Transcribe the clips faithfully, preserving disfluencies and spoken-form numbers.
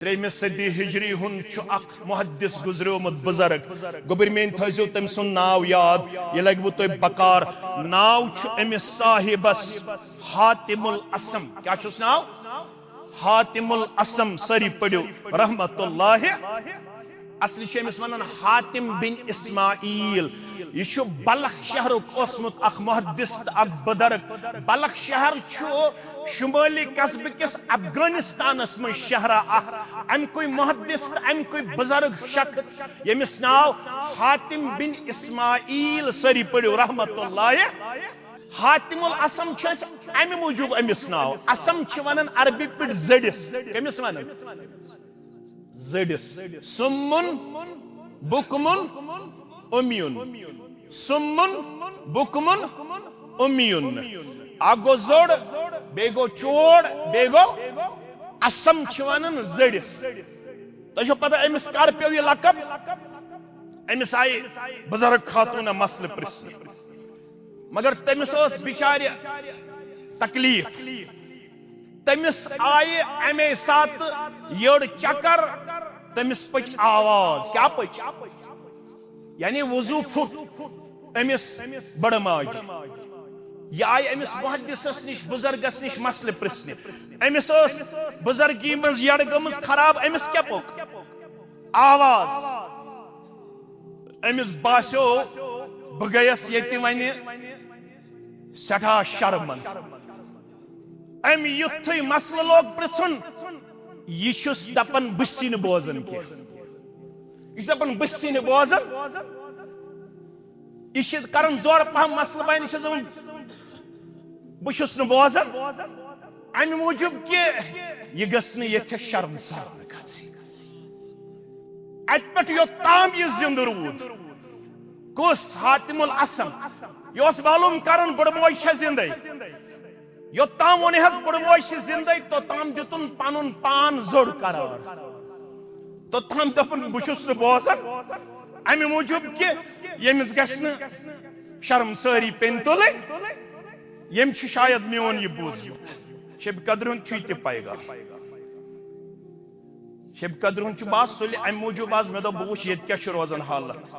ترٛیٚیِمہِ صدی ہجری ہُنٛد چھُ اکھ محدث گُزریومُت بُزرگ۔ گوٚبٕرۍ میٲنۍ، تھٲیزیو تٔمۍ سُنٛد ناو یاد، یہِ لگہِ وٕ تۄہہِ بکار۔ ناو چھُ أمِس صاحبس حاتم الاسم۔ کیٛاہ چھُس ناو؟ حاتم الاسم۔ سٲری پٔرِو رحمت اللہ۔ اصلی چھِ أمِس ونان حاتم بن اسماعیل۔ یہِ چھُ بلخ شہرُک اوسمُت اکھ محدث تہٕ اکھ بُزرگ۔ بلخ شہر چھُ شمٲلی قصبہٕ کِس افغانستانس منٛز شہرا اکھ۔ امہِ کُے محدث تہٕ امہِ کُے بُزرگ شخص، ییٚمِس ناو حاتم بن اسماعیل۔ سٲری پٔرِو رحمت اللہ۔ حاتم الاسم چھِ أسۍ امہِ موٗجوٗب أمِس ناو۔ اسم چھِ ونان عربی پٲٹھۍ زٔڈِس۔ کٔمِس ونان؟ زٔڈِس۔ سمن بکمن امیون۔ سمن بکمن امیون۔ اکھ گوٚو زوٚڑ، بیٚیہِ گوٚو چوڑ، بیٚیہِ گوٚو اسم چھِ ونان زٔڈِس۔ تۄہہِ چھو پتہ أمِس کر پیوٚو یہِ لقب؟ أمِس آیہِ بُزرگ خاتوٗنہ مسلہٕ پرژھنہِ، مگر تٔمِس ٲس بِچارِ تکلیف۔ تٔمِس آیہِ اَمے ساتہٕ یٔڑ چکر، تٔمِس پٔچ آواز۔ کیٛاہ پٔچ؟ یعنی وضو پھُٹ أمِس بڑٕ ماجہِ۔ یہِ آیہِ أمِس محدثس نِش، بُزرگس نِش مسلہٕ پرژھنہِ۔ أمِس ٲس بُزرگی منٛز یٔڑ گٔمٕژ خراب، أمِس کیٛاہ پوٚک؟ آواز۔ أمِس باسیو، بہٕ گٔیَس ییٚتہِ وۄنۍ سٮ۪ٹھاہ شرمنٛد۔ أمۍ یُتھُے مسلہٕ لوگ پرژھُن، یہِ چھُس دپان بہٕ چھُسٕے نہٕ بوزان کینٛہہ۔ یہِ چھُ دپان بہٕ چھُسٕے نہٕ بوزان۔ یہِ چھِ کران زورٕ پہم مسلہٕ بیان، یہِ چھُ دپان بہٕ چھُس نہٕ بوزان۔ امہِ موٗجوٗب کہِ یہِ گٔژھ نہٕ ییٚتہِ شرمسار گژھٕنۍ۔ اتہِ پٮ۪ٹھ یوٚتام یہِ زِندٕ روٗد، کُس؟ حاتم الاسم۔ یہِ اوس معلوم کران بٕڑٕ موج چھےٚ زِندَے۔ یوٚتام ووٚن حظ بٕڑٕ موج چھِ زِندَے، توٚتام دیُتُن پنُن پان زوٚڑ قرار۔ توٚتام دوٚپُن بہٕ چھُس نہٕ بوزان، امہِ موٗجوٗب کہِ ییٚمِس گژھِ نہٕ شرمسٲری پیٚنۍ تُلٕنۍ، ییٚمۍ چھُ شاید میون یہِ بوٗزمُت۔ شب قدرِ ہُنٛد چھُے تہِ پیغام۔ شب قدرِ ہُنٛد چھُ بس سُلہِ امہِ موٗجوٗب آز مےٚ دوٚپ بہٕ وٕچھِ ییٚتہِ کیٛاہ چھُ روزان حالت۔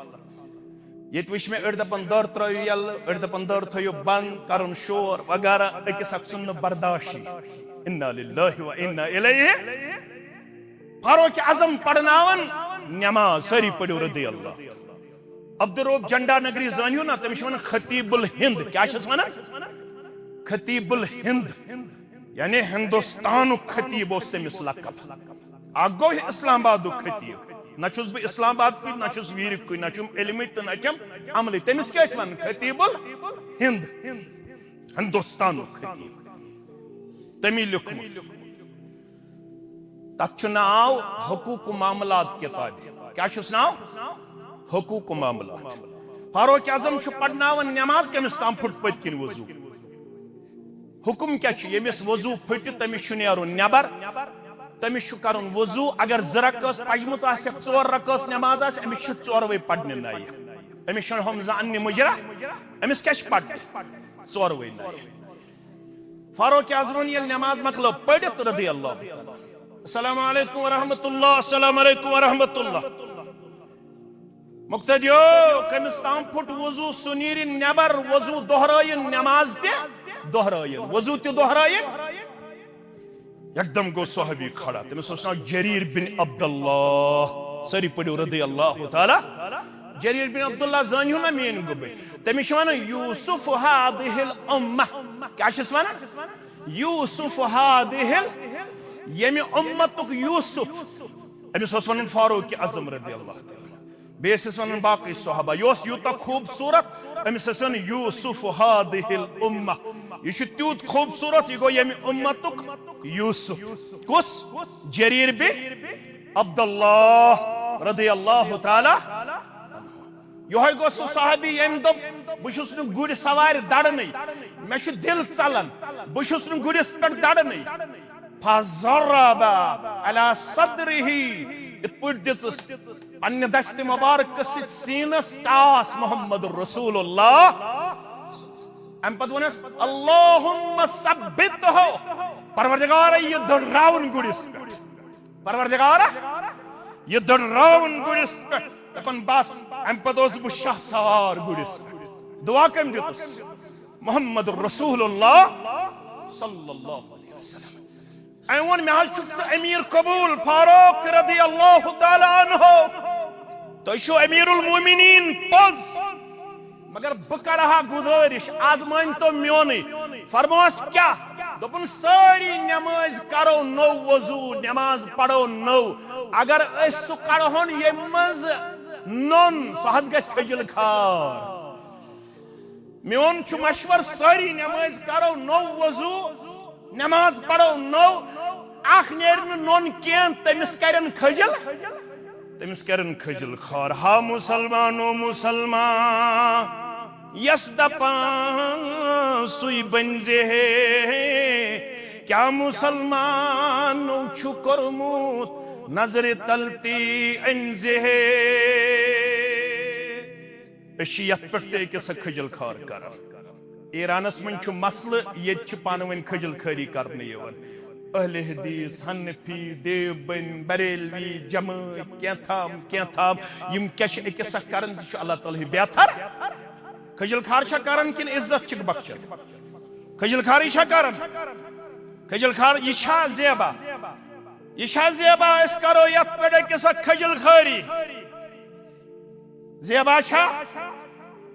ییٚتہِ وٕچھ مےٚ أڑۍ دپان دٔر ترٲیِو یَلہٕ، أڑۍ دپان دٔر تھٲیِو بنٛد، کرُن شور وغیرہ، أکِس اکھ سُنٛد نہٕ برداشٕے۔ انا للہ و انا الیہ۔ فاروق اعظم پرناوان نماز، سٲری پٔرِو رضی اللہ۔ عبدالرؤف جنڈا نگری زٲنِو نا، تٔمِس چھِ ونان خطیب الہند۔ کیٛاہ چھِس ونان؟ خطیب الہند، یعنی ہندوستانُک خطیب اوس تٔمِس لقب۔ اکھ گوٚو اسلام آبادُک خطیب، نہ چھُس بہٕ اسلام آبادکُے، نہ چھُس ویٖرِکُے، نہ چھُم علمٕچ تہٕ نہ چھَم عملٕچ۔ تٔمِس کیٛاہ ٲسۍ وَنان؟ خطیب الہند، ہندوستانُک خطیب۔ تٔمی لیوٚکھمُت۔ تَتھ چھُ ناو حقوق معاملات کِتابہِ۔ کیٛاہ چھُس ناو؟ حقوق معاملات۔ فاروق اعظم چھُ پرناوان نماز، کٔمِس تام پھُٹ پٔتۍ کِنۍ وضو۔ حکم کیٛاہ چھُ؟ ییٚمِس وضو پھٕٹہِ، تٔمِس چھُ نیرُن نٮ۪بر، تٔمِس چھُ کرُن وضو۔ اگر زٕ رکٲژ پجمٕژ آسٮ۪کھ، ژور رکٲژ نٮ۪ماز آسہِ، أمِس چھِ ژوروے پرنہِ نَیہِ۔ أمِس چھُنہٕ ہُم زٕ اَننہِ مُجرا، أمِس کیٛاہ چھِ پرنہِ؟ ژوروے نَیہِ۔ فاروق اعظمن ییٚلہِ نٮ۪ماز مۄکلٲو پٔرِتھ رضی اللہ تعالیٰ، السلام علیکم ورحمۃ اللہ، السلام علیکم ورحمۃ اللہ۔ مقتدیو، کٔمِس تام پھُٹ وضو، سُہ نیرِ نٮ۪بر، وضو دۄہرٲیِن، نٮ۪ماز تہِ دۄہرٲیِن، وضو تہِ دۄہرٲیِن۔ یکدم گوٚو صحابی کھڑا، تٔمِس اوس ناو جریر بن عبداللہ۔ سٲری پٔرِو رضی اللہ تعالیٰ۔ جریر بن عبداللہ زٲنِو نا میٲنۍ گوٚبٕرۍ، تٔمِس چھِ وَنان یوسف هذه الامة۔ کیٛاہ چھِس وَنان؟ یوسف هذه ال-، ییٚمہِ اُمتُک یوسف۔ أمِس اوس وَنان فاروق اعظم رضی اللہ تعالیٰ۔ بیٚیہِ ٲسِس وَنان باقٕے صحابہ۔ یہِ اوس یوٗتاہ خوٗبصوٗرت، أمِس ٲسۍ وَنان یوسف هذه الامة۔ یہِ چھُ تیوٗت خوٗبصوٗرت، یہِ گوٚو ییٚمہِ اُمتُک یوسف۔ کُس؟ جریر بن عبداللہ رضی اللہ تعالیٰ۔ یِہوٚے گوٚو سُہ صحابی، ییٚمۍ دوٚپ، بہٕ چھُس نہٕ گُرۍ سوارِ دَرنٕے، مےٚ چھُ دِل ژلان، بہٕ چھُس نہٕ گُرِس پٮ۪ٹھ دَرنٕے۔ فضرب على صدره، یِتھ پٲٹھۍ دِژٕس پننہِ دستِ مبارکہٕ سۭتۍ سیٖنس ٹاس محمد رسول اللہ۔ اَمہِ پتہٕ ووٚنُس، اللہم ثبته، پروردگارا، یہِ دٔڑراوُن گُرِس پٮ۪ٹھ۔ پروردگارا، یہِ دٔڑراوُن گُرِس پٮ۪ٹھ، دَپان، بس، اَمہِ پتہٕ اوسُس بہٕ شاہ سوار گُرِس پٮ۪ٹھ۔ دُعا کٔمۍ دیُتُس؟ محمد رسول اللہ صلی اللہ علیہ وسلم۔ أمۍ ووٚن، مےٚ حظ چھُکھ ژٕ امیر قبول، فاروق رضی اللہ تعالیٰ عنہ۔ تُہۍ چھِو امیر المومنین پوٚز، مگر بہٕ کرٕ ہا گُزٲرِش، آز مٲنۍ تو میونٕے۔ فرموس کیٛاہ؟ دوٚپُن، سٲری نمٲزۍ کرو نوٚو وضو، نماز پرو نوٚو۔ اگر أسۍ سُہ کڑہون ییٚمہِ منٛز نوٚن، سُہ حظ گژھِ کھجل کھار۔ میون چھُ مشور، سٲری نمٲزۍ کرو نوٚو وضو، نماز پرو نوٚو۔ اکھ نیرِ نہٕ نوٚن کینٛہہ، تٔمِس کرن کھجل، تٔمِس کرن کھجل خار۔ ہا مسلمانو مسلمان، یس دپان سُے بنزِ ہے، کیا مسلمانو چھُ کوٚرمُت نظرِ تل تی أنزِ ہے؟ أسۍ چھِ یتھ پٮ۪ٹھ تہِ أکِس اکھ کھجل خار کران۔ ایرانس منٛز چھُ مسلہٕ، ییٚتہِ چھِ پانہٕ ؤنۍ کھجل خٲری کرنہٕ یِوان۔ اہل حدیث، حنفی، دیوبند، بریلوی، جمٲعت، کینٛہہ تام، کینٛہہ تام، یِم کیٛاہ چھِ أکِس اکھ کران، تہِ چھُ اللہ تعالیٰ ہٕے بہتر۔ کھجل خار چھا کران کِنہٕ عزت چھِکھ بخشان؟ کھجل خارٕے چھا کران؟ کھجل خار، یہِ چھا زیبا؟ یہِ چھا زیبا؟ أسۍ کرو یتھ پٮ۪ٹھ أکِس اکھ کھجل خٲری۔ زیبا چھا؟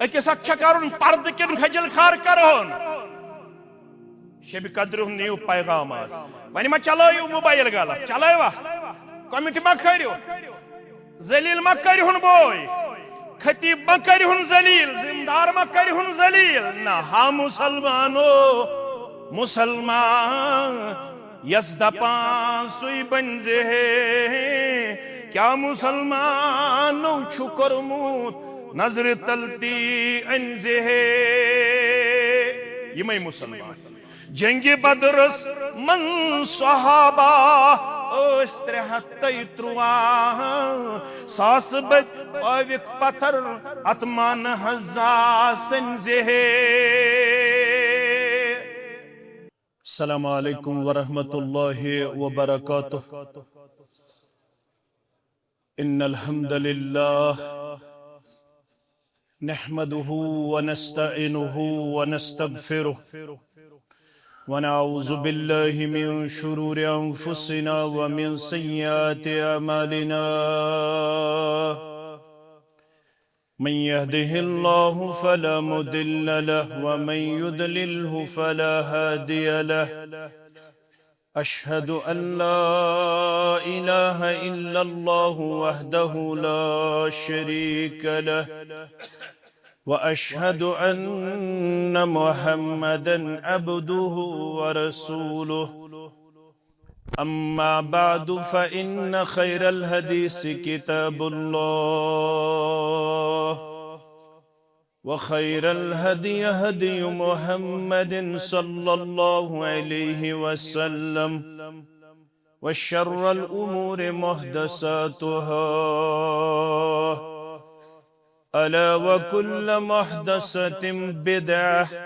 أکِس اکھ چھا کرُن پردٕ کِنہٕ کھجل خار کرہون؟ شبِ قدرِ ہُنٛد نِیِو پیغام آز۔ وۄنۍ ما چلٲیِو موبایل غلط؟ چلٲیوا؟ کمنٹ ما کٔرِو؟ ذلیل ما کٔرِہُن بوے؟ خطیب ما کٔرِہُن ذلیل؟ ذمہ دار ما کٔرِہُن ذلیل؟ نہ، ہا مسلمانو، مسلمان یس دپان سُے بنزِ ہے، کیا مسلمانو چھُ کوٚرمُت نظرِ تل تی أنزِ ہے؟ یِمے مسلمان۔ جنگِ بدرس منٛز صحابہ ٲسۍ ترٛےٚ ہتھ تہٕ ترٛواہ، ساس بٔدۍ پٲوِکھ پتھر اتھ مانہٕ حضا سنزِ ہے۔ السلام عليكم ورحمة الله وبركاته. إن الحمد لله نحمده ونستعينه ونستغفره، ونعوذ بالله من شرور أنفسنا ومن سيئات أعمالنا. من يهده الله فلا مضل له، ومن يضلله فلا هادي له. أشهد أن لا إله إلا الله وحده لا شريك له، وأشهد أن محمدا عبده ورسوله. أما بعد، فإن خير الحديث كتاب الله، وخير الهدي هدي محمد صلى الله عليه وسلم، وشر الأمور محدثاتها، ألا وكل محدثة بدعة،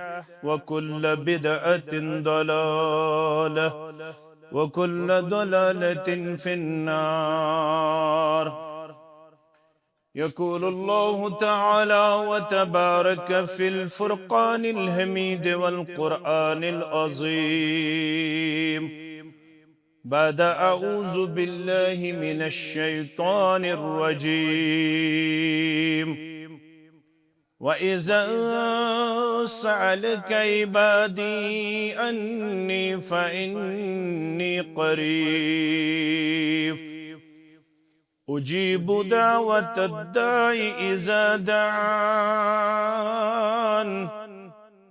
وكل بدعة ضلالة، وكل ضلالة في النار. يقول الله تعالى وتبارك في الفرقان الحميد والقرآن العظيم، بعد أعوذ بالله من الشيطان الرجيم. وإذا سألك عبادي عني فإني قريب أجيب دعوة الداع إذا دعان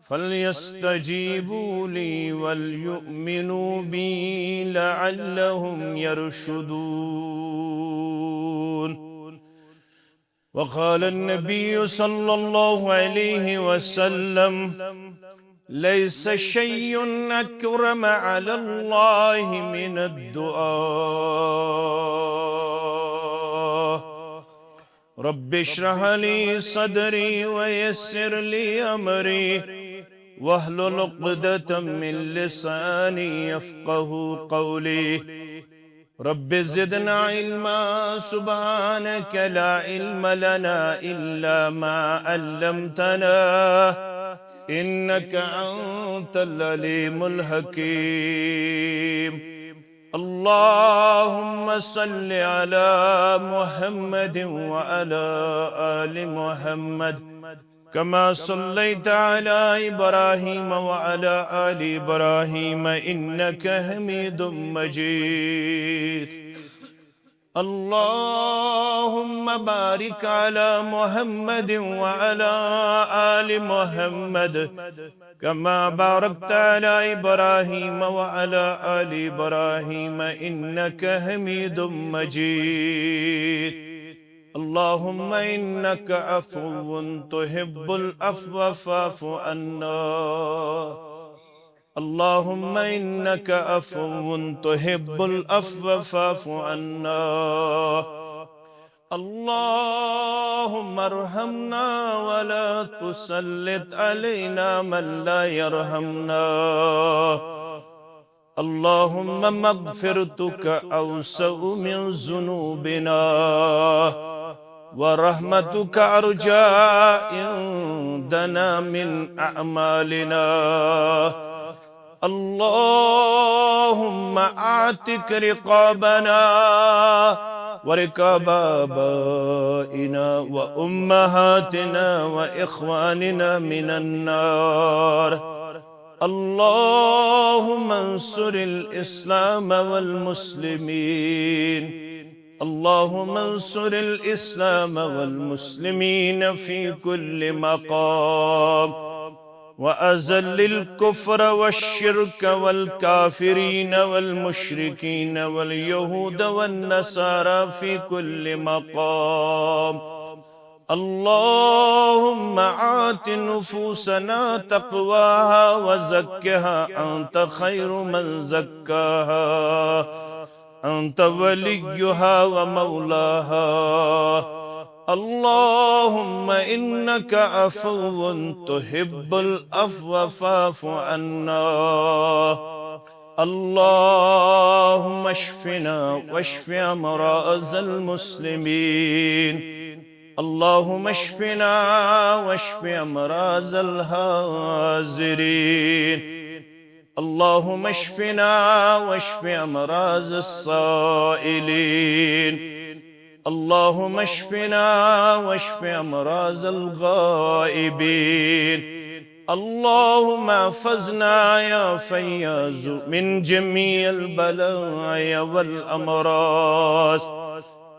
فليستجيبوا لي وليؤمنوا بي لعلهم يرشدون. وقال النبي صلى الله عليه وسلم: ليس شيء أكرم على الله من الدعاء. رب اشرح لي صدري ويسر لي أمري واحلل عقدة من لساني يفقه قولي. رب زدنا علما، سبحانك لا علم لنا إلا ما علمتنا، إنك أنت العليم الحكيم. اللهم صل على محمد وعلى آل محمد كما صليت على إبراهيم وعلى آل إبراهيم إنك حميد مجيد. اللهم بارك على محمد وعلى آل محمد كما باركت على إبراهيم وعلى آل إبراهيم إنك حميد مجيد. اللهم إنك عفو تحب العفو فاعف عنا. اللهم إنك عفو تحب العفو فاعف عنا. اللهم ارحمنا ولا تسلط علينا من لا يرحمنا. اللهم مغفرتك أوسع من ذنوبنا، ورحمتك أرجى عندنا من أعمالنا. اللهم أعتق رقابنا ورقاب آبائنا وأمهاتنا وإخواننا من النار. اللهم انصر الإسلام والمسلمين. اللهم انصر الإسلام والمسلمين في كل مقام، وأذل الكفر والشرك والكافرين والمشركين واليهود والنصارى في كل مقام. اللهم آت نفوسنا تقواها وزكها أنت خير من زكاها، أنت وليها ومولاها. اللهم إنك عفو تحب العفو فاعف عنا. اللهم اشفنا واشف أمراض المسلمين. اللهم اشفنا واشف أمراض الحاضرين. اللهم اشفنا واشف أمراض السائلين. اللهم اشفنا واشف أمراض الغائبين. اللهم احفظنا يا فياض من جميع البلايا والأمراض.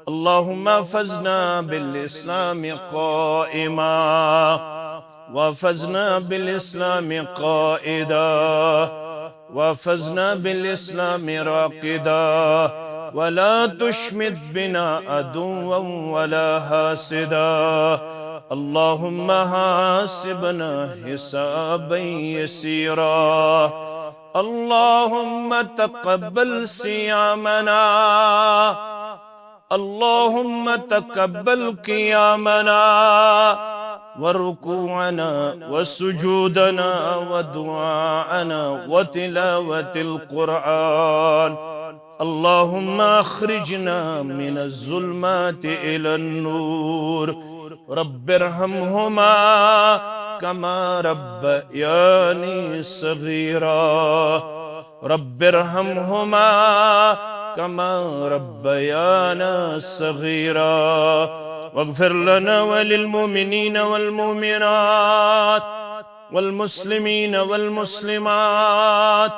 اللهم احفظنا بالإسلام قائما، واحفظنا بالإسلام قائدا، واحفظنا بالإسلام راقدا، ولا تشمت بنا عدوا ولا حاسدا. اللهم حاسبنا حسابا يسيرا. اللهم تقبل صيامنا. اللهم تقبل قيامنا وركوعنا وسجودنا ودعاءنا وتلاوة القرآن. اللهم أخرجنا من الظلمات إلى النور. رب ارحمهما كما ربياني صغيرا. رب ارحمهما كما ربيانا صغيرا. واغفر لنا وللمؤمنين والمؤمنات والمسلمين والمسلمات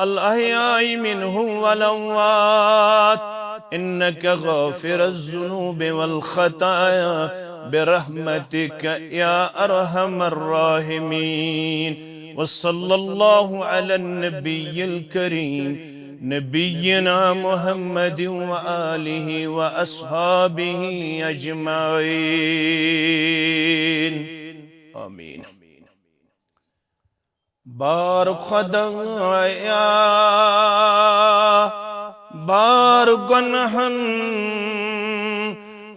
الأحياء منهم والأموات، إنك غافر الذنوب والخطايا برحمتك يا أرحم الراحمين. وصلى الله على النبي الكريم نبينا محمد وآله وأصحابه أجمعين. آمين. بار خدایا، بار گۄنہن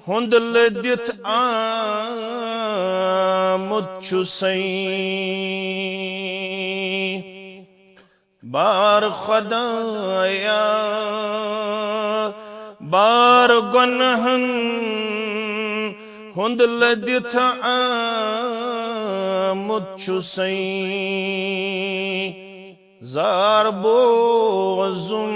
ہُنٛد لٔدِتھ آمُت چھُسَے۔ بار خۄدایا، بار گۄنہن ہُنٛد لٔدِتھ آمُت چھُسَے۔ زار بوزُم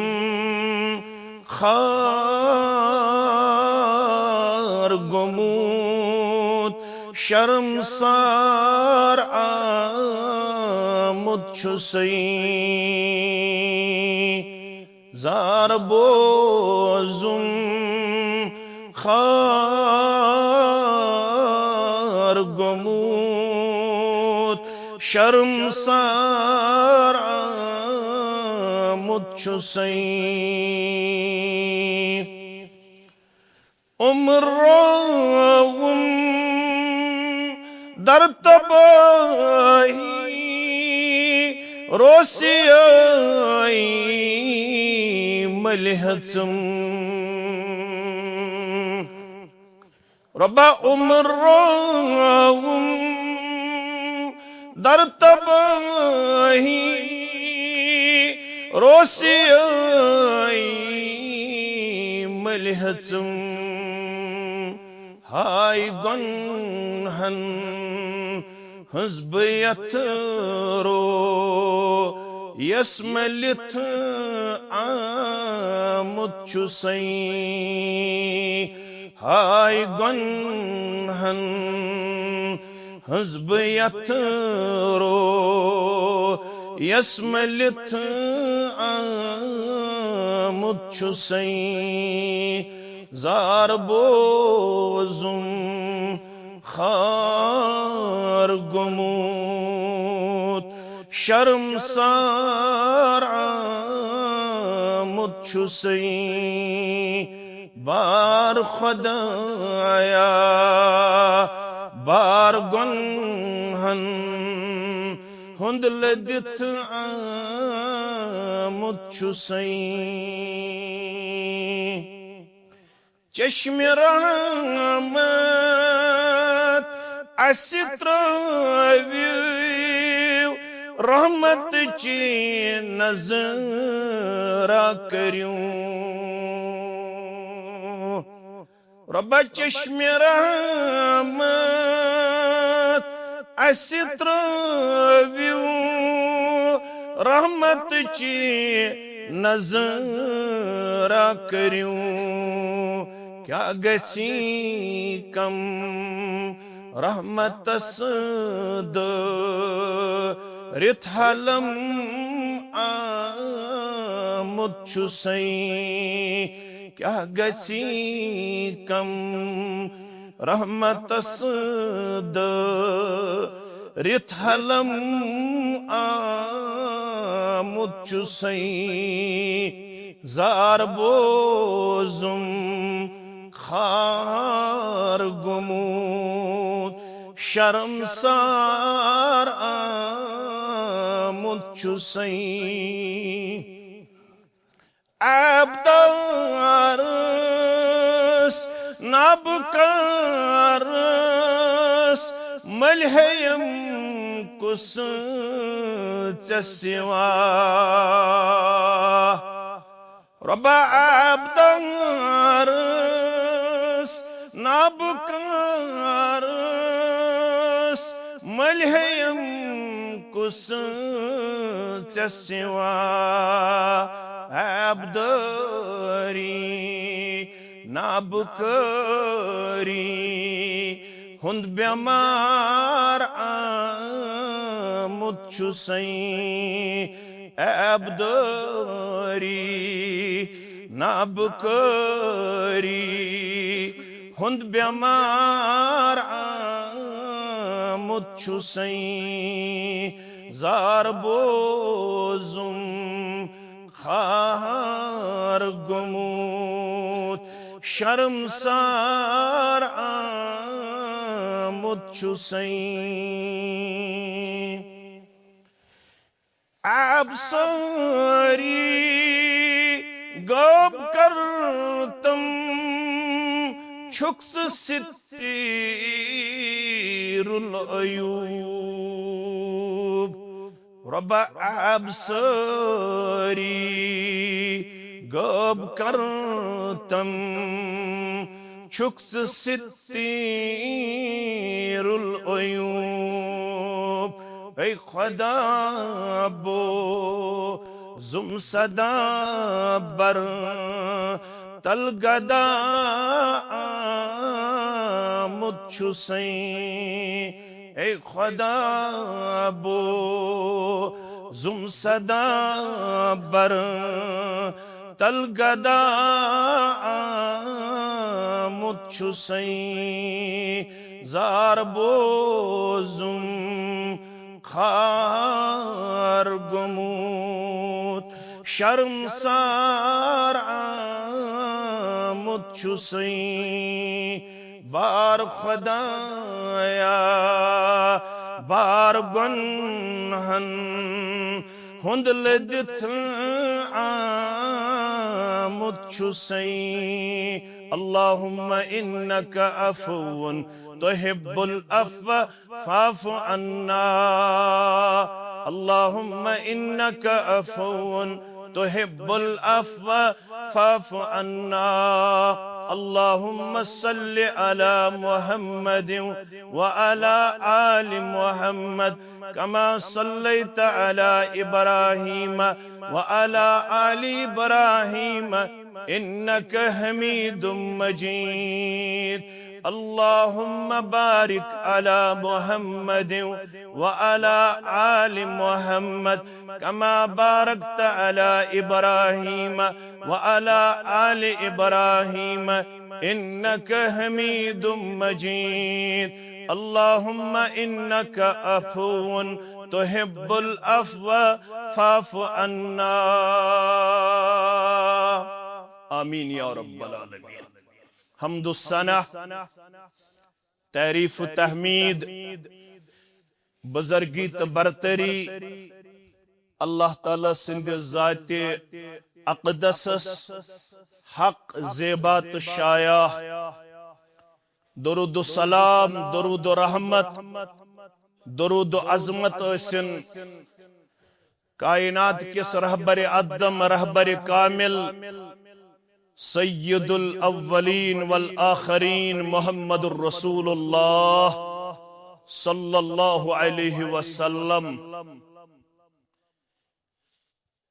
خار گوٚمُت، شرمسار آمُت چھُسَے۔ زار بوزُم خار گوٚمُت، شرمسار آمُت چھُسَے۔ عمروم در تباہی روسی ملحژم۔ ربا عمروم در تباہی روسی ملحژم۔ ہاے گۄنہن ہٕنٛز بہٕ یتھ رو یس مٔلِتھ آمُت چھُسَے۔ ہاے گۄنہن ہٕنٛز بہٕ یتھ رو یس مٔلِتھ آمُت چھُسَے۔ زار بوزُم خار گوٚمُت، شرمسار آمُت چھُسَے۔ بار خۄدایا، بار گۄنہن ہُنٛد لٔدِتھ آمُت چھُسَے۔ چشمِ رحمت اسہِ ترٲوِو، رحمت چی نظرا کٔرِو۔ ربا چشمِ رحمت اسہِ ترٲوِو، رحمت چی نظرا کٔرِو۔ کیٛاہ گژھی کم رحمتس دٲرِتھ حلم آمُت چھُسَے۔ کیٛاہ گژھی کم رحمتس دٲرِتھ حلم آمُت چھُسَے۔ زار بوزُم خار گوٚمُت، شرمسار آمُت چھُسَے۔ عیبدارس، نابکارس، مٔلۍ ہیٚیم کُس ژےٚ سوا۔ ربا عیبدارس، نابکارس، مٔلۍ ہیٚیم کُس ژےٚ سوا۔ عیبدٲری، نابکٲری ہُنٛد بٮ۪مار آمُت چھُسَے۔ عیبدٲری، نابکٲری ہُنٛد بٮ۪مار آمُت چھُسَے۔ زار بوزُم خار گوٚمُت، شرمسار آمُت چھُسَے۔ عیب سٲری غٲب کٔرتم، چھُکھ ژٕ ستیر العیوب۔ رۄبہ آب سٲری غٲب کرتم، چھُکھ ژٕ ستیر العیوب۔ اے خدا، بوزُم صدا بر تل گدا آمُت چھُسَے۔ اے خدا، بوزُم صدا بر تل گدا آمُت چھُسَے۔ زار بوزُم خار گوٚمُت، شرمسار آمُت چھُسَے۔ بار خدایا، بار گۄنہن ہُنٛد لٔدِتھ آمُت چھُسَے۔ اللہم انک عفو تحب العفو فاعف عنا۔ اللہم انک عفو تحب العفو فاعف عنا۔ اللہم صل علی محمد وعلی آل محمد کما صلیت علی ابراہیم وعلی آل ابراہیم انک حمید مجید۔ اللہم بارک علی محمد وعلی آل محمد کما بارکت علی ابراہیم وعلی آل ابراہیم انک حمید مجید۔ اللہم انک عفو تحب العفو فاعف عنا۔ آمین یا رب العالمین۔ حمد و ثنا، تعریف و تحمید، بزرگی تہٕ برتری اللہ تعالیٰ سٕنٛدِ ذاتِ اقدسس حق زیبا تہٕ شایع۔ درود و سلام، درود و رحمت، درود و عظمت ٲسِن کائنات کِس رہبرِ اعظم، رہبرِ کامل، سید الاولین والآخرین محمد الرسول اللہ صلی اللہ علیہ وسلم۔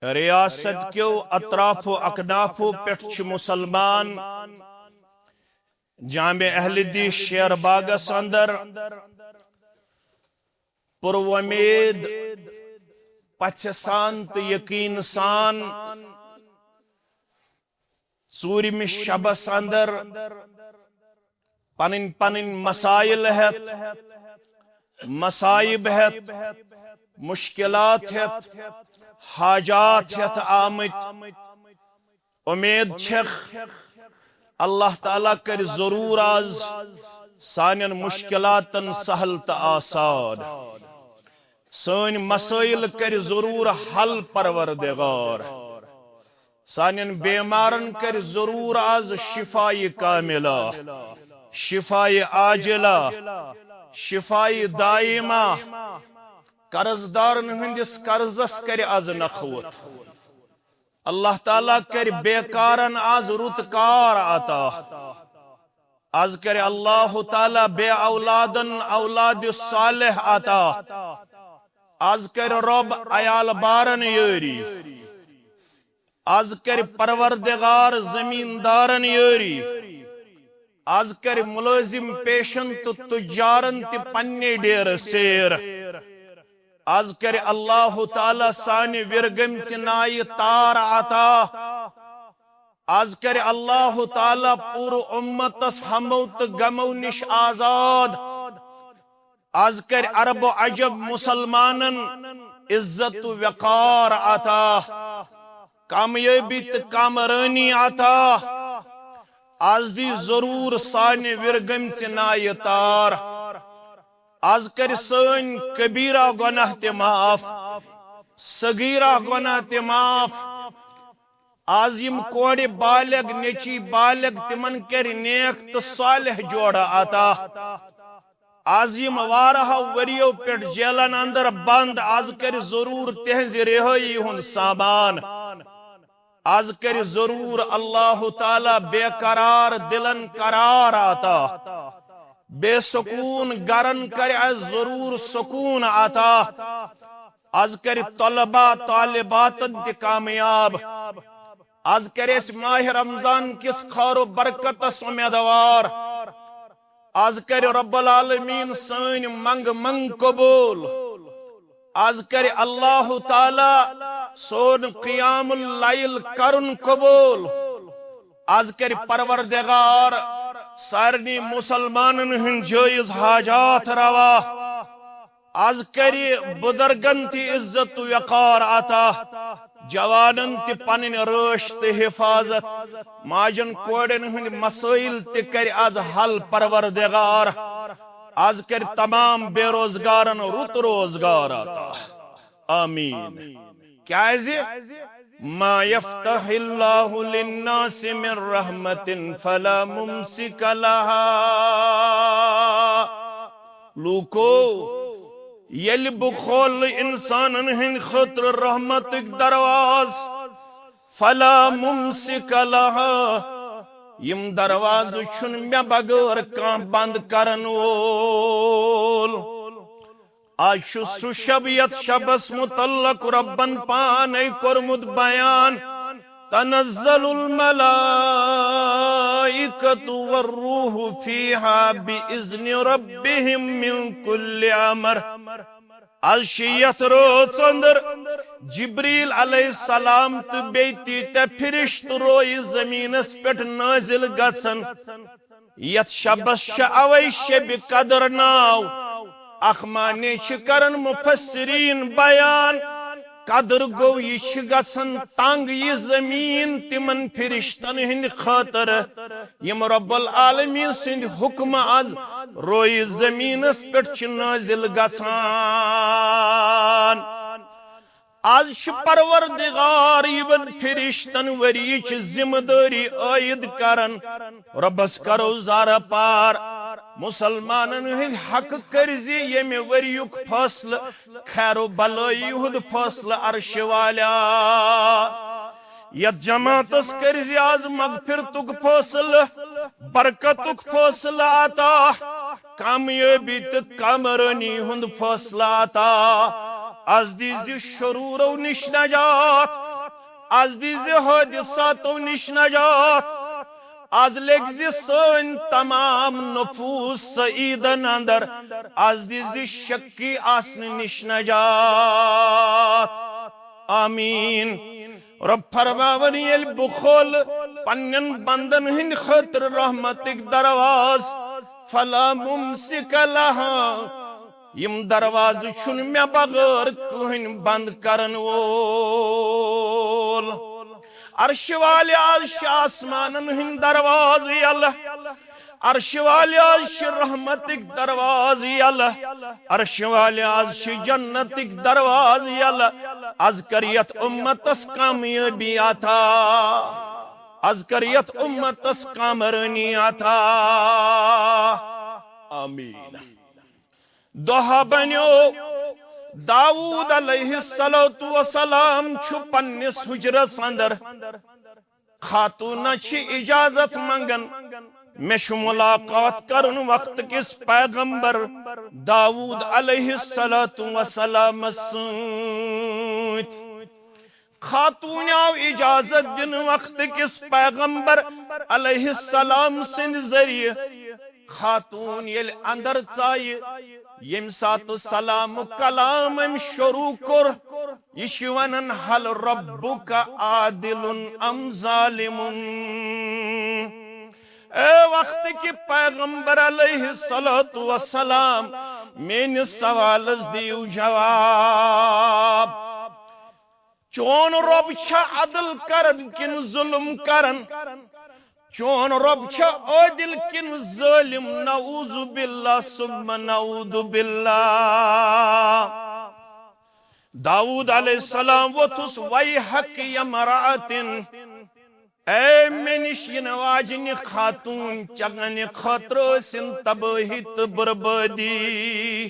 ریاست کیو اطراف و اکنافو پٮ۪ٹھ چھِ مسلمان جامع اہل حدیث شیر باغس اندر پر وۄمید، پژھِ سان تہٕ یقین سان ژوٗرِمہِ شبس اندر پنٕنۍ پنٕنۍ مسائل ہٮ۪تھ، مصائب ہٮ۪تھ، مشکلات ہٮ۪تھ، حاجات ہٮ۪تھ آمٕتۍ۔ اُمید چھکھ اللہ تعالیٰ کرِ ضروٗر آز سانٮ۪ن مشکلاتن سہل تہٕ آسان، سٲنۍ مسائل کرِ ضروٗر حل پروردگار۔ سانٮ۪ن بیمارن کرِ ضروٗر آز شفایہِ کاملہ، شفایہِ عاجلہ، شفایہِ دائمہ۔ قرض دارن ہٕنٛدِس قرضس کرِ آز نکھوت۔ اللہ تعالیٰ کرِ بیکارن آز رُت کار عطا۔ آز کرِ اللہ تعالیٰ بے اولادن اولاد صالح عطا۔ آز کرِ رۄب عیال بارن یٲری۔ آز کرِ پروردگار زمیندارن یٲری۔ آز کرِ ملٲزم پیشن تہٕ تجارن تہِ پننہِ ڈیرٕ سیر۔ آز کرِ اللہ تعالیٰ سانہِ وِرگٔمژِ نایہِ تار عطا۔ آز کرِ اللہ تعالیٰ پوٗرٕ اُمتس ہمو تہٕ غمو نِش آزاد۔ آز کرِ عرب و عجب مسلمانن عزت و وقار عطا، کامیٲبی تہٕ کامرٲنی عطا۔ آز دی ضروٗر سانہِ وِرگٔمژِ نایہِ تار۔ آز کرِ سٲنۍ کبیرہ گۄناہ تہِ معاف، صغیرہ گۄناہ تہِ معاف۔ آز یِم کورِ بالغ، نیٚچی بالغ، تِمن کرِ نیک تہٕ صالح جوڑٕ عطا۔ از یم واریاہو وریو پٮ۪ٹھ جیلن اندر بند، از کرِ ضرور تہنزِ رہٲیی ہُند سامان۔ از کرِ ضرور اللہ تعالیٰ بے قرار دلن قرار عطا۔ بے سکون گرن کرِ از ضرور سکون عطا۔ از کرِ طلبہ طالباتن تہِ کامیاب۔ از کرِ اسہِ ماہ رمضان کِس خیر و برکتس امیدوار۔ از کرِ رب العالمین سٲنۍ منگ منگ قبول۔ از کرِ اللہ تعالیٰ سون قیام اللیل کرُن قبول۔ از کرِ پروردگار سارنٕے مسلمانن ہٕنٛدۍ جٲیز حاجات روا۔ از کرِ بزرگن تہِ عزت و وقار عطا، جوانن تہِ پنٕنۍ رٲچھ تہٕ حفاظت، ماجن کورٮ۪ن ہٕنٛدۍ مسائل تہِ کرِ از حل پروردگار۔ از کرِ تمام بے روزگارن رُت روزگار عطا۔ آمین۔ کیازِ؟ ما یفتح اللہ للناس من رحمت فلا ممسک لها۔ لوکو، ییٚلہِ بہٕ کھولہٕ انسانن ہٕنٛدِ خٲطرٕ رحمتٕکۍ دروازٕ، فلا ممسک لها، یم دروازٕ چھُنہٕ مےٚ بغٲر کانٛہہ بند کرن وول۔ آز چھُ سُہ شب یتھ شبس متعلق ربن پانے کوٚرمُت بیان، تنزل الملائکۃ والروح فیہا بإذن ربہم من کل امر۔ از چھِ یتھ رٲژ اندر جبریل علیہ السلام تہٕ بیٚیہِ تیٖتیٛاہ فرشتہٕ رویہِ زمینس پٮ۪ٹھ نٲزِل گژھان۔ یتھ شبس چھِ اوے شب قدر ناو۔ اکھ معنی چھِ کران مفسرین بیان، قدر گوٚو یہِ چھِ گژھان تنگ یہِ زمین تِمن فرشتن ہٕنٛدِ خٲطرٕ، یِم رب العالمین سٕنٛدِ حکمہٕ از رویہِ زمینس پٮ۪ٹھ چھِ نٲزِل گژھان۔ از چھِ پروردگار یِمن فرشتن ؤریِچ ذمہ دٲری عائد کران۔ رۄبس کرو زارٕ پار۔ مسلمانن ہٕنٛدۍ حق کٔرۍ زِ ییٚمہِ ؤریُک فٲصلہٕ، خیر و بلٲیی ہُنٛد فٲصلہٕ عرشہِ والیا۔ یتھ جماعتس کٔرۍ زِ از مغفرتُک فٲصلہٕ، برکتُک فٲصلہٕ عطا، کامیٲبی تہٕ کامرٲنی ہُنٛد فٲصلہٕ عطا۔ از دیزِ شرورو نِش نجات، از دیزِ حٲدثاتو نِش نجات، از لیکزِ سٲنۍ تمام نفوس سعیدن اندر، از دیزِ شکی آسنہٕ نِش نجات۔ آمین۔ رب فرماوان، ییٚلہِ بہٕ کھولہٕ پننٮ۪ن بندن ہٕنٛدِ خٲطرٕ رحمتٕکۍ دروازٕ، فلا ممسک لہا، یِم دروازٕ چھُنہٕ مےٚ بغٲر کٕہٕنۍ بند کرن وول۔ عرشہِ والہِ، از چھِ آسمانن ہٕنٛدۍ دروازٕ یلہٕ۔ عرشہِ والہِ، از چھِ رحمتٕکۍ دروازٕ یلہٕ۔ عرشہِ والہِ، از چھِ جنتٕکۍ دروازٕ یلہٕ۔ از کر یتھ امتس کامیٲبی عطا۔ از کر یتھ امتس کامرٲنی عطا۔ آمین۔ دۄہ بنیو، داوود علیہ الصلوۃ والسلام چھُ پننِس حجرس اندر۔ خاتونہ چھِ اجازت منگان، مےٚ چھُ ملاقات کرُن وقت کِس پیغمبر داوود علیہ الصلوۃ والسلام سۭتۍ۔ خاتون آو اجازت دِنہٕ وقت کِس پیغمبر علیہ السلام سٕنٛدِ ذٔریعہٕ۔ خاتون ییٚلہِ اندر ژایہِ، ییٚمہِ ساتہٕ سلام و کلام أمۍ شروع کوٚر، یہِ چھِ ونان، "هل ربک عادل ام ظالم؟" اے وقت کہِ پیغمبر علیہ الصلوۃ والسلام، میٲنِس سوالس دِیِو جواب۔ چون رب چھا عدل کرن کِنہٕ ظلم کرن؟ چون رب چھا عادل کِنہٕ ظٲلم؟ نعوذ باللہ ثم نعوذ باللہ۔ داوود علیہ السلام ووٚتھُس، "ویحک یمرأتن، اے مےٚ نِش یِنہٕ واجنہِ خاتوٗن، چانہِ خٲطرٕ ٲسِن تبٲہی تہٕ بربٲدی۔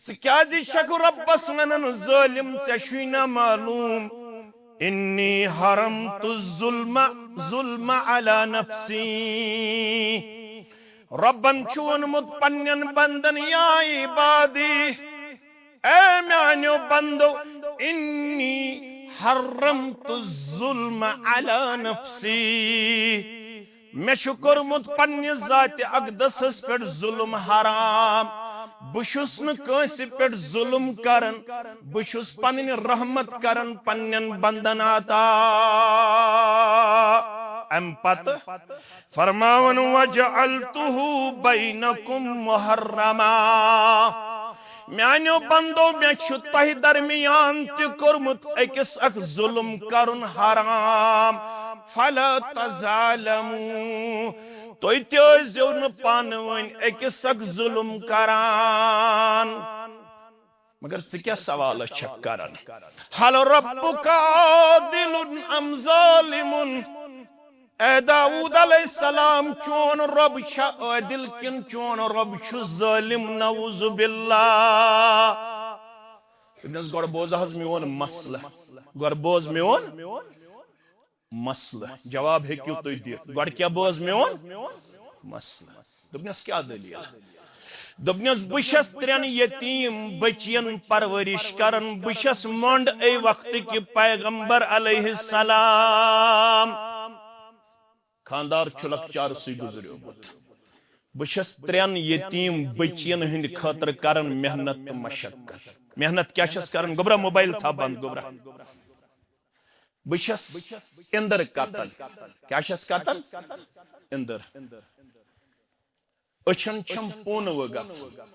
ژٕ کیازِ چھکھ رۄبس ونان ظٲلم؟ ژےٚ چھُے نا معلوم؟ انی حرمت الظلم، ظلم علی نفسی۔ رۄبن چھُ ووٚنمُت پننٮ۪ن بندن، یا عبادی، اے میانیو بندو، انی حرمت الظلم علی نفسی۔ مےٚ چھُ کوٚرمُت پننہِ ذاتِ اقدسس پٮ۪ٹھ ظلم حرام۔ بہٕ چھُس نہٕ کٲنٛسہِ پٮ۪ٹھ ظلم کران۔ بہٕ چھُس پنٕنۍ رحمت کران پننٮ۪ن بندن عطا۔ امہِ پتہٕ فرماوان، وجعلتہ بینکم محرما۔ میانیو بندو، مےٚ چھُ تۄہہِ درمیان تہِ کوٚرمُت أکِس اکھ ظلم کرُن حرام۔ فلا تظالموا، تُہۍ تہِ ٲسۍزیو نہٕ پانہٕ ؤنۍ أکِس اکھ ظلم کران۔ مگر ژٕ کیٛاہ سوالہ چھکھ کران؟ هل ربك عادل أم ظالم؟ اے داؤد علیہ السلام، چون رۄب چھا عٲدِل کِنہٕ چون رۄب چھُ ظٲلِم؟ نعوذ باللہ۔ دوٚپنَس، گۄڈٕ بوز حظ میون مسلہٕ، گۄڈٕ بوز میون مسلہٕ۔ جواب ہیٚکِو تُہۍ دِتھ، گۄڈٕ کیٛاہ بوز میون مسلہٕ؟ دوٚپنَس، کیٛاہ دٔلیٖل؟ دوٚپنَس، بہٕ چھَس ترٛٮ۪ن یتیٖم بٔچِیَن پرورش کران، بہٕ چھَس مۄنڈ اے وقتہٕ کہِ پیغمبر علیہ السلام۔ خاندار چھُ لۄکچارٕ سٕے گُزریومُت۔ بہٕ چھَس ترٛٮ۪ن یتیٖم بٔچِیَن ہٕنٛدِ خٲطرٕ کران محنت تہٕ مشقت۔ محنت کیٛاہ چھَس کران؟ گوٚبرا، موبایل تھاو بنٛد، گوٚبرا۔ بہٕ چھَس اِندٕر کتان۔ کیٛاہ چھَس کتان؟ اِندٕر۔ أچھن چھَم پونہٕ وٕ گژھان۔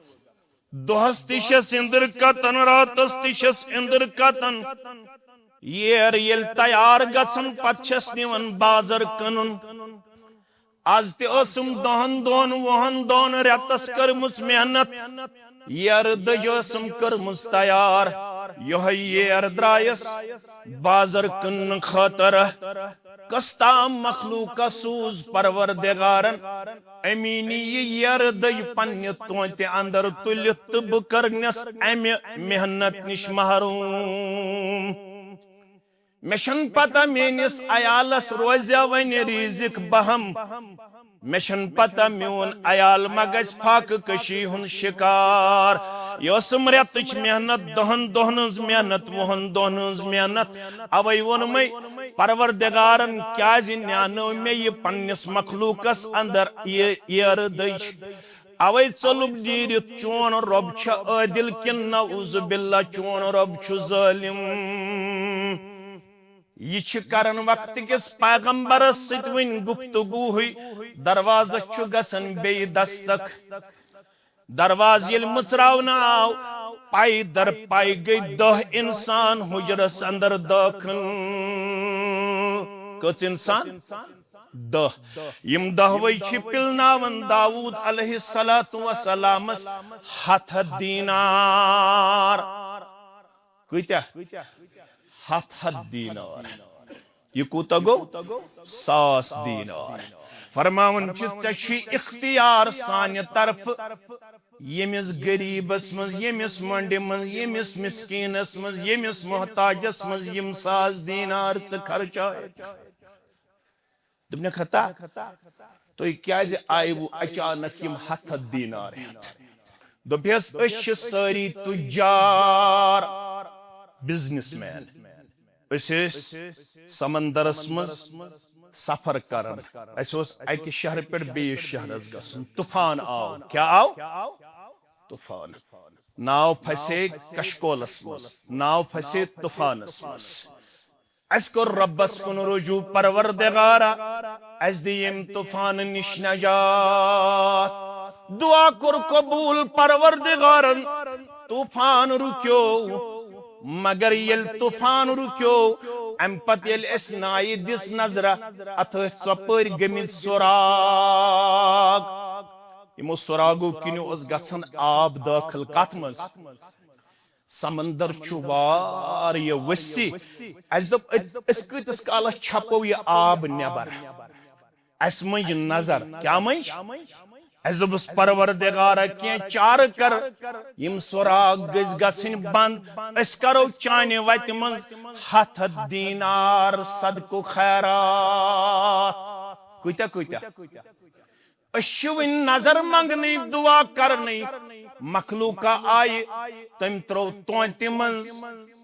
دۄہس تہِ چھَس اِندٕر کتان، راتس تہِ چھَس اِندٕر کتان۔ ییر ییٚلہِ تیار گژھان، پتہٕ چھَس نِوان بازر کٕنُن۔ از تہِ ٲسٕم دَہن دۄہن، وُہن دۄہن، رٮ۪تس کٔرمٕژ محنت۔ ییر دٔج ٲسٕم کٔرمٕژ تیار۔ یِہوٚے ییر درٛایس بازر کٕننہٕ خٲطرٕ۔ کس تام مخلوقس سوٗز پروردگارن امیٖنی یہِ ییر دٔج پننہِ تونتہِ اندر تُلِتھ، تہٕ بہٕ کرنس امہِ محنت نِش محروم۔ مےٚ چھَنہٕ پتہ میٲنِس عیالس روزیا وۄنۍ رِزق بہم۔ مےٚ چھَنہٕ پتہ میون عیال ما گژھِ فاقہٕ کشی ہُنٛد شکار۔ یہِ ٲسٕم رٮ۪تٕچ محنت، دَہن دۄہن ہٕنٛز محنت، وُہن دۄہن ہٕنٛز محنت۔ اوے ووٚنمَے پروردگارن، کیازِ نیانٲو مےٚ یہِ پننِس مخلوقس اندر یہِ ییر دٔج؟ اوے ژوٚلُم نیٖرِتھ، چون رۄب چھا عٲدِل کِنہٕ نعوذ باللہ چون رۄب چھُ ظٲلِم؟ یہِ چھِ کران وقت کِس پیغمبرس سۭتۍ وٕنۍ گفتگوٗہٕے۔ دروازس چھُ گژھان بیٚیہِ دستک۔ دروازٕ ییٚلہِ مٕژراونہٕ آو، پاے در پاے گٔے دَہ انسان حجرس اندر دٲخل۔ کٔژ انسان؟ دَہ۔ یِم دَہوَے چھِ پِلناوان داوود علیہ الصلوۃ والسلامس ہتھ ہتھ دینار۔ کۭتیاہ؟ ہتھ ہتھ دینار۔ یہِ کوٗتاہ گوٚو؟ ساس دینار۔ فرماوان چھِ، ژےٚ چھُے اختیار سانہِ طرفہٕ ییٚمِس غریٖبس منٛز، ییٚمِس مۄنڈِ منٛز، ییٚمِس مسکیٖنس منٛز، ییٚمِس محتاجس منٛز یِم ساس دینار ژٕ خرچٲوِتھ۔ دوٚپنَکھ، ہتا، تُہۍ کیٛازِ آیوٕ اچانک یِم ہتھ ہتھ دینار ہٮ۪تھ؟ دوٚپہَس، أسۍ چھِ سٲری تُجار، بزنس مین۔ أسۍ ٲسۍ سمندرس منٛز سفر کران۔ اَسہِ اوس اَکہِ شہرٕ پٮ۪ٹھ بیٚیِس شہرس گژھُن۔ طوفان آو۔ کیٛاہ آو؟ طوفان۔ ناو پھسے کشکولس منٛز، ناو پھسے طوفانس منٛز۔ اَسہِ کوٚر رۄبس کُن رجوع، پروردگارا، اَسہِ دِ ییٚمہِ طوفانہٕ نِش نجات۔ دعا کوٚر قبول پروردگارن، طوفان رُکیو۔ مگر ییٚلہِ طوفان رُکیو، اَمہِ پتہٕ ییٚلہِ اَسہِ نایہِ دِژ نظرہ، اَتھ ٲسۍ ژۄپٲرۍ گٔمٕتۍ سراغ۔ یِمو سراغو کِنۍ اوس گژھان آب دٲخل۔ کتھ منٛز؟ سمندر چھُ واریاہ وسیع۔ اسہِ دوٚپ، أ-، أسۍ کۭتِس کالس چھپو یہِ آب نٮ۪بر؟ اسہِ مٔنج نظر۔ کیٛاہ مٔنج؟ اسہِ دوٚپُس، پروردگارا، کینٛہہ چارٕ کر، یِم سراغ گٔژھۍ گژھٕنۍ بنٛد، أسۍ کرو چانہِ وتہِ منٛز ہتھ ہتھ دینار صدقہٕ خیرات۔ کۭتیاہ کۭتیاہ؟ أسۍ چھِ وٕنہِ نظر منٛگنٕے، دعا کرنٕے۔ مخلوقہ آیہِ، تٔمۍ ترٛوو توتہِ منٛز،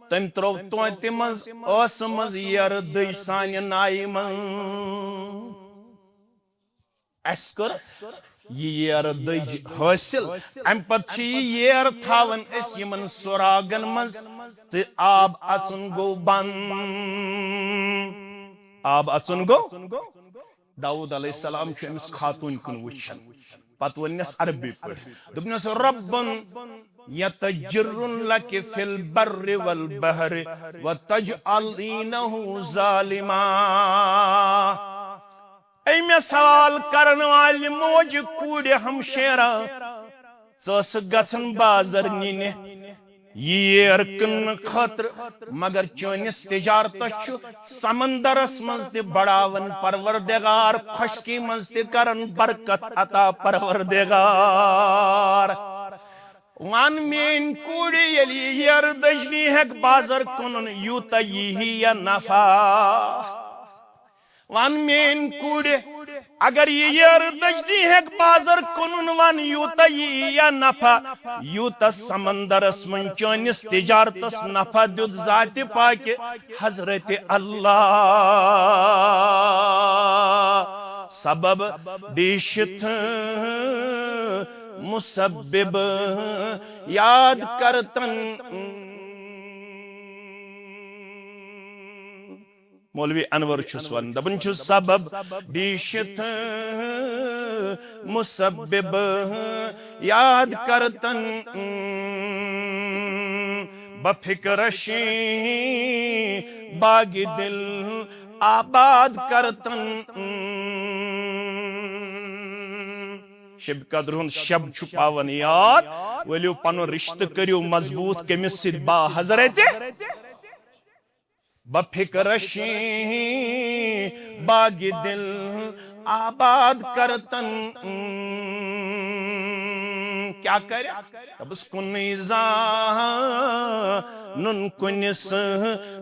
تٔمۍ ترٛوو توتہِ منٛز، ٲسہٕ منٛز ییرٕ دٔج سانہِ نایہِ منٛز۔ اسہِ کٔر یہِ ییرٕ دٔج حٲصِل۔ امہِ پتہٕ چھِ یہِ ییر تھاوان أسۍ یِمن سراغن منٛز، تہٕ آب اژُن گوٚو بنٛد۔ آب اژُن گوٚو۔ داؤد علیہ السلام چھُ أمِس خاتوٗنۍ کُن وٕچھان۔ پتہٕ ووٚننس عربی پٲٹھۍ، دوٚپنس، ربن یتجر لک فی البر والبحر وتجعلینہ ظالما۔ اے مےٚ سوال کرن والہِ موجہِ کوٗرِ ہمشیرا، ژٕ ٲسٕکھ گژھان بازر نِنہِ ییر کٕننہٕ خٲطرٕ، مگر چٲنِس تجارتس چھُ سمندرس منٛز تہِ بڑاوان پروردگار، خۄشکی منٛز تہِ کران برکت عطا پروردگار۔ ون میٲنۍ کوٗرِ، ییٚلہِ یہِ ییر دٔجنی ہیٚکہِ بازر کٕنُن، یوٗتاہ ییٖہی یا نفع؟ ون میٲنۍ کوٗرِ، اگر یہِ ییر دٔجنی ہیٚکہِ بازر کٕنُن، ون یوٗتاہ ییٖہی یا نفع، یوٗتاہ سمندرس منٛز چٲنِس تجارتس نفع دیُت ذاتِ پاکہِ حضرت اللہ۔ سبب ڈیشتھ مسبب یاد کرتن۔ مولوی انور چھُس ونان، دپان چھُس، سبب ڈیشتھ مسبب یاد کرتن، بفکرشی باغ دل آباد کرتن۔ شب قدر ہُنٛد شب چھُ پاوان یاد، ؤلِو پنُن رشتہٕ کٔرِو مضبوط کٔمِس سۭتۍ؟ با حضرت۔ بفکرشی باغ دل آباد کرتن۔ کیٛاہ کرِ؟ دپس، کُنُے زانُن کُنِس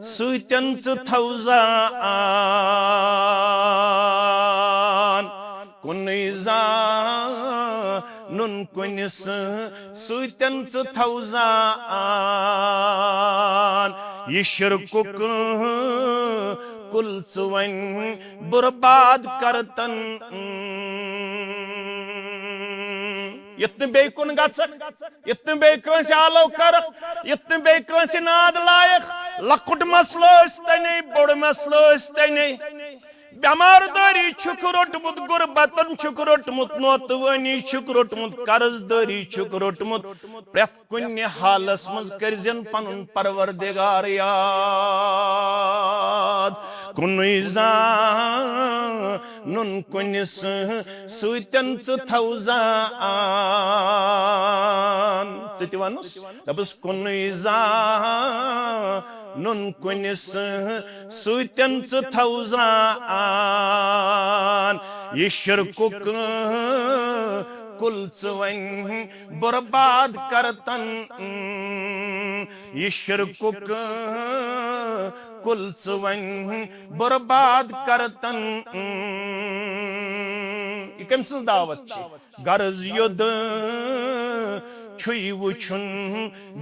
سۭتٮ۪ن ژٕ تھاو زان۔ کُنُے زانُن کُنِس سۭتٮ۪ن ژٕ تھاو زان۔ یہِ شرکُک کُل ژٕ وۄنۍ برباد کرتن۔ یُتھ نہٕ بیٚیہِ کُن گژھکھ، یُتھ نہٕ بیٚیہِ کٲنٛسہِ آلو کرکھ، یُتھ نہٕ بیٚیہِ کٲنٛسہِ ناد لایکھ، لۄکُٹ مسلہٕ ٲسۍ تنے، بوٚڑ مسلہٕ ٲسۍ تنے۔ بٮ۪مار دٲری چھُکھ روٚٹمُت، غربتن چھُکھ روٚٹمُت، نوتہٕ وٲنی چھُکھ روٚٹمُت، قرض دٲری چھُکھ روٚٹمُت، پرٛٮ۪تھ کُنہِ حالس منٛز کٔرزٮ۪ن پنُن پروردگار یاد۔ کُنُے زانُن کُنِس سۭتٮ۪ن ژٕ تھاو زان۔ ژٕ تہِ وَنُس، دَپُس، کُنُے زانُن کُنِس سۭتٮ۪ن ژٕ تھاو زان۔ یہِ شِرکُک کُل ژٕ وۄنۍ برباد کرتن۔ یہِ شِرکُک کُل ژٕ وۄنۍ برباد کرتن۔ یہِ کٔمۍ سٕنٛز دعوت چھِ؟ غرض یوٚد چھُے وٕچھُن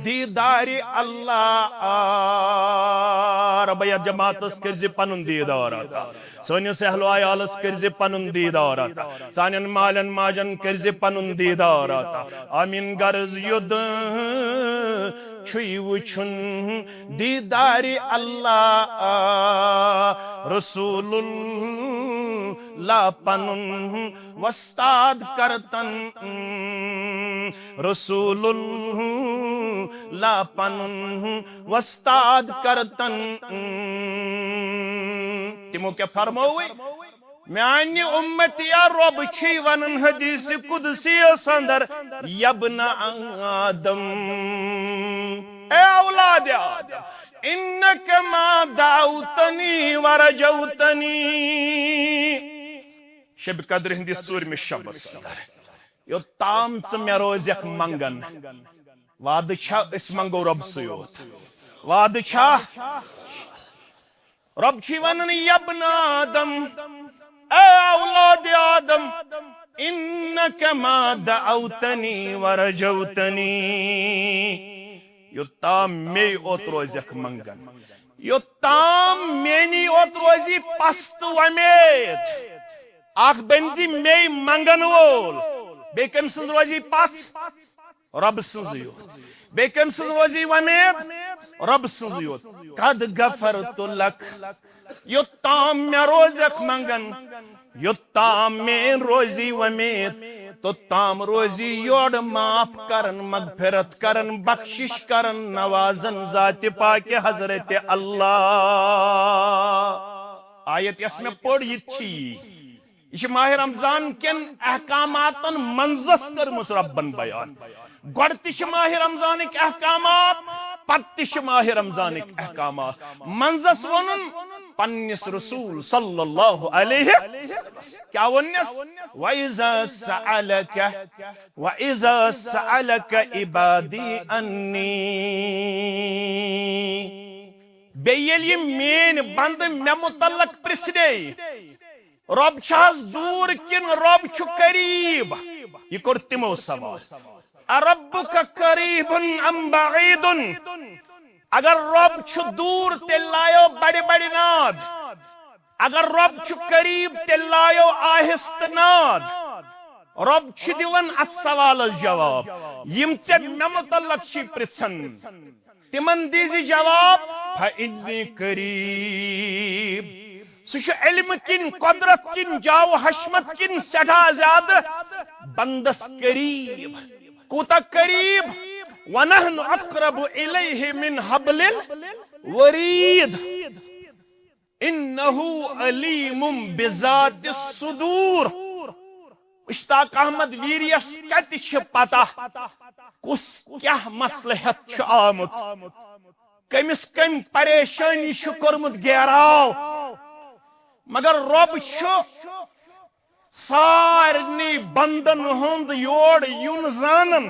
دیٖدارِ اللہ۔ آ، رۄبہ، یتھ جماعتس کٔرزِ پنُن دیٖدار عطا۔ سٲنِس اہل و عیالس کٔرزِ پنُن دیٖدار عطا۔ سانٮ۪ن مالٮ۪ن ماجن کٔرزِ پنُن دیٖدار عطا۔ آمین۔ غرض یوٚد چھُے وٕچھُن دیٖدارِ اللہ۔ رسول اللہ پنُن وۄستاد کرتن۔ رسول اللہ پنُن وۄستاد کرتن۔ تِمو کیٛاہ فرمووُے؟ میانہِ اُمتیا، رۄب چھُے ونان حدیث قدسی یس اندر، یبن آدم، اے اولاد آدم، انک ما دعوتنی ورجوتنی۔ شب قدر ہٕنٛدِس ژوٗرمِس شبس اندر یوٚتام ژٕ مےٚ روزکھ منگان۔ وعدٕ چھا أسۍ منگو رۄب سٕے یوت؟ وعدٕ چھا؟ رۄب چھُے ونان، یا ابن آدم، اے اولاد آدم، انک ما دعوتنی ورجوتنی۔ یوٚتام مے اوت روزکھ منگان، یوٚتام میٛٲنی اوت روزی پس تہٕ وۄمید، اکھ بنزِ مے منگن وول، بیٚیہِ کٔمۍ سٕنٛز روزی پژھ؟ رۄب سٕنٛزٕے یوت۔ بیٚیہِ کٔمۍ سٕنٛز روزی وۄمید؟ رۄب سٕنٛزٕے یوت۔ قد غفرت لک۔ یوٚتام مےٚ روزکھ منگان، یوٚتام میٛٲنۍ روزی وۄمید، توٚتام روزی یورٕ معاف کران، مغفرت کران، بخشش کران، نوازان ذاتِ پاکِ حضرت اللہ۔ آیت یۄس مےٚ پٔر، یہِ تہِ چھِ یی۔ یہِ چھِ ماہِ رمضان کٮ۪ن احکاماتن منٛزس کٔرمٕژ رۄبن بیان۔ گۄڈٕ تہِ چھِ ماہِ رمضانٕکۍ احکامات، پتہٕ تہِ چھِ ماہِ رمضانٕکۍ احکامات۔ منٛزس ووٚنُن پننِس رسول صلی اللہ علیہ وسلم۔ کیٛاہ ووٚننس؟ وَإِذَا سَأَلَكَ، وَإِذَا سَأَلَكَ عِبَادِي عَنِّي۔ بیٚیہِ ییٚلہِ یِم میٲنۍ بندٕ مےٚ متعلق پرژھنے، رۄب چھا حظ دوٗر کِنہٕ رۄب چھُ قریب؟ یہِ کوٚر تِمو سوال۔ أَرَبُّكَ قَرِيبٌ أَمْ بَعِيدٌ؟ اگر رۄب چھُ دوٗر، تیٚلہِ لایو بڑِ بڑِ ناد۔ اگر رۄب چھُ قریب، تیٚلہِ لایو آہستہٕ ناد۔ رۄب چھُ دِوان اتھ سوالس جواب، یِم ژےٚ مےٚ متعلق چھِ پرژھان۔ تِمن دیزِ جواب، فإنی قریب۔ سُہ چھُ علمہٕ کِنۍ، قۄدرت کِنۍ، جاہ و حشمت کِنۍ سٮ۪ٹھاہ زیادٕ بندس قریب۔ کوٗتاہ قریب؟ ونحن اقرب الیہ من حبل الورید۔ انہ علیم بذات الصدور۔ مشتاق احمد ویریس کتہِ چھِ پتہ کُس کیاہ مسلہٕ ہٮ۪تھ چھُ آمُت، کٔمِس کٔمۍ پریشٲنی چھُ کوٚرمُت گیراو، مگر رۄب چھُ سارنٕے بندن ہُنٛد یور یُن زانان،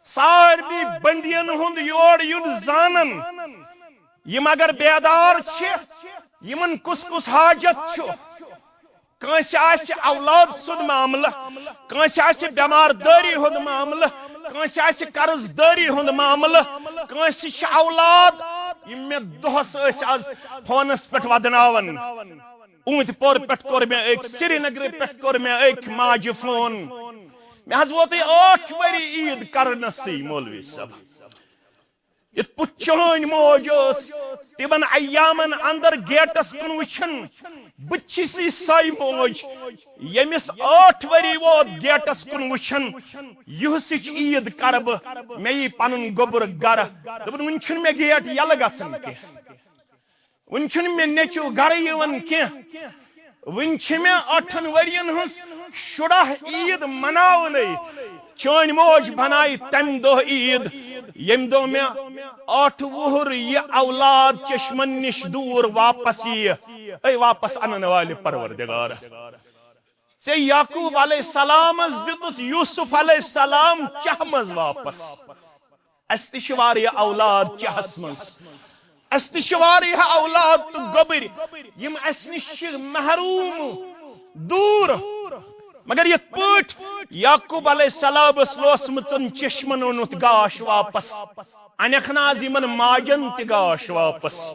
سارنٕے بندین ہُنٛد یور یُن زانان۔ یِم اگر بیدار چھِ، یِمن کُس کُس حاجت چھُ، کٲنٛسہِ آسہِ اولاد سُنٛد معاملہٕ، کٲنٛسہِ آسہِ بٮ۪مار دٲری ہُنٛد معاملہٕ، کٲنٛسہِ آسہِ قرض دٲری ہُنٛد معاملہٕ، کٲنٛسہِ چھِ اولاد، یِم مےٚ دۄہس ٲسۍ از فونس پٮ۪ٹھ ودناوان۔ اوٗنتۍ پور پٮ۪ٹھ کوٚر مےٚ أکۍ، سرینگرٕ پٮ۪ٹھ کوٚر مےٚ أکۍ ماجہِ فون۔ مےٚ حظ ووتُے ٲٹھ ؤری عیٖد کرنسٕے، مولوی صٲب۔ یِتھ پٲٹھۍ چٲنۍ موج ٲس تِمن ایامن اندر گیٹس کُن وٕچھان، بہٕ تہِ چھِسٕے سۄے موج، ییٚمِس ٲٹھ ؤری ووت گیٹس کُن وٕچھان۔ یِہُسٕچ عیٖد کرٕ بہٕ، مےٚ یی پنُن گوٚبُر گرٕ۔ دوٚپُن، وُنہِ چھُنہٕ مےٚ گیٹ یلہٕ گژھان کینٛہہ۔ وُنہِ چھُنہٕ مےٚ نیٚچُو گرٕ یِوان کینٛہہ۔ وُنہِ چھِ مےٚ ٲٹھن ؤرین ہٕنٛز شُراہ عیٖد مناونَے۔ چٲنۍ موج بنایہِ تَمہِ دۄہ عیٖد، ییٚمہِ دۄہ مےٚ ٲٹھ وُہُر یہِ اولاد چشمن نِش دوٗر واپس یِیہِ۔ اے واپس انن والہِ پروردگار، ژےٚ یعقوب علیہ السلامس دیُتُتھ یوسف علیہ السلام چاہ منٛز واپس۔ اسہِ تہِ چھِ واریاہ اولاد چاہس منٛز، اسہِ تہِ چھِ واریاہ اولاد تہٕ گوٚبٕرۍ، یِم اسہِ نِش چھِ محروم، دوٗر۔ مگر یِتھ پٲٹھۍ یعقوب علیہ السلامس لوسمٕژن چشمن اوٚنُتھ گاش واپس، انکھ نہ از یِمن ماجن تہِ گاش واپس،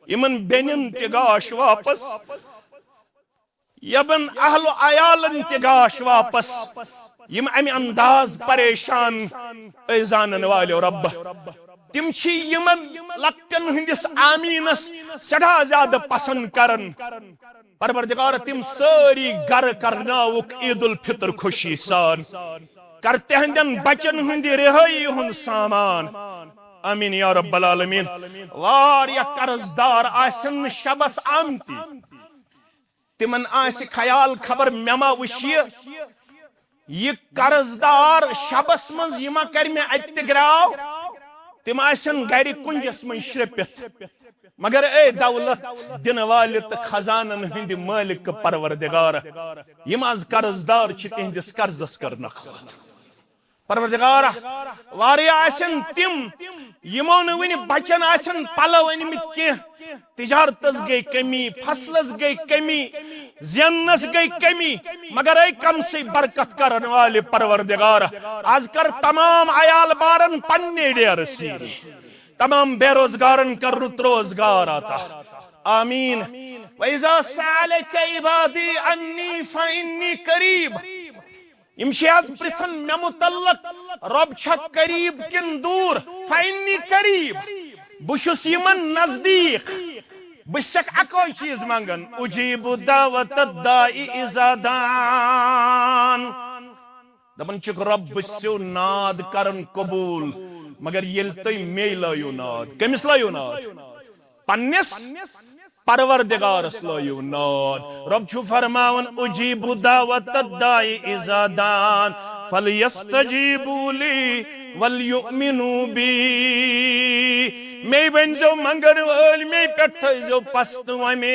یِمن بیٚنٮ۪ن تہِ گاش واپس، یِمن اہل و عیالن تہِ گاش واپس، یِم امہِ انداز پریشان۔ اے زانن والیو رب، تِم چھِ یِمن لۄکٹٮ۪ن ہٕنٛدِس آمیٖنس سٮ۪ٹھاہ زیادٕ پسند کران۔ پروردگار، تِم سٲری گرٕ کرناوُکھ عید الفطر خوشی سان، کر تِہنٛدٮ۪ن بچن ہٕنٛدِ رِہٲیی ہُنٛد سامان۔ آمین یا رب العالمین۔ واریاہ قرض دار آسن نہٕ شبس آمتی، تِمن آسہِ خیال، خبر مےٚ ما وٕچھ یہِ، یہِ قرض دار شبس منٛز، یہِ ما کرِ مےٚ اتہِ تہِ گراو۔ تِم آسن گرِ کُنجس منٛز شرپِتھ، مگر اے دولت دِنہٕ والہِ تہٕ خزانن ہٕنٛدِ مٲلِکہٕ پروردگار، یِم از قرض دار چھِ، تِہنٛدِس قرضس کر نکھوت۔ پروردگارا، واریاہ آسن تِم، یِمو نہٕ وُنہِ بچن آسن پلو أنمٕتۍ کینٛہہ، تجارتس گٔے کمی، فصلس گٔے کمی، زینس گٔے کمی، مگر اے کم سے برکت کرن والہِ پروردگار، از کر تمام عیال بارن پننے ڈیرٕ سیٖری، تمام بے روزگارن کر رُت روزگار عطا۔ آمین۔ وَإِذَا سَأَلَكَ عِبَادِي عَنِّي فَإِنِّي قَرِيبٌ۔ یِم چھِ از پرژھان مےٚ متعلق، رۄب چھا قریب کِنہٕ دوٗر؟ فَإِنِّي قَرِيبٌ، بہٕ چھُس یِمن نزدیٖک۔ بہٕ چھُسکھ اکوے چیٖز منٛگان، أُجِيبُ دَعْوَةَ الدَّاعِ إِذَا دَعَانِ۔ دپان چھِکھ، رۄب، بہٕ چھُسو ناد کران قبوٗل، مگر ییٚلہِ تُہۍ مے لٲیِو ناد۔ کٔمِس لٲیِو ناد؟ پننِس پروردگارس لٲیِو ناد۔ رۄب چھُ فرماوان، أُجِيبُ دَعْوَةَ الدَّاعِ إِذَا دَعَانِ فَلْيَسْتَجِيبُوا لِي وَلْيُؤْمِنُوا بِي۔ مے ؤنۍزیو منگن وٲلۍ، مے پٮ۪ٹھ تھٲیزیو پست وۄمید۔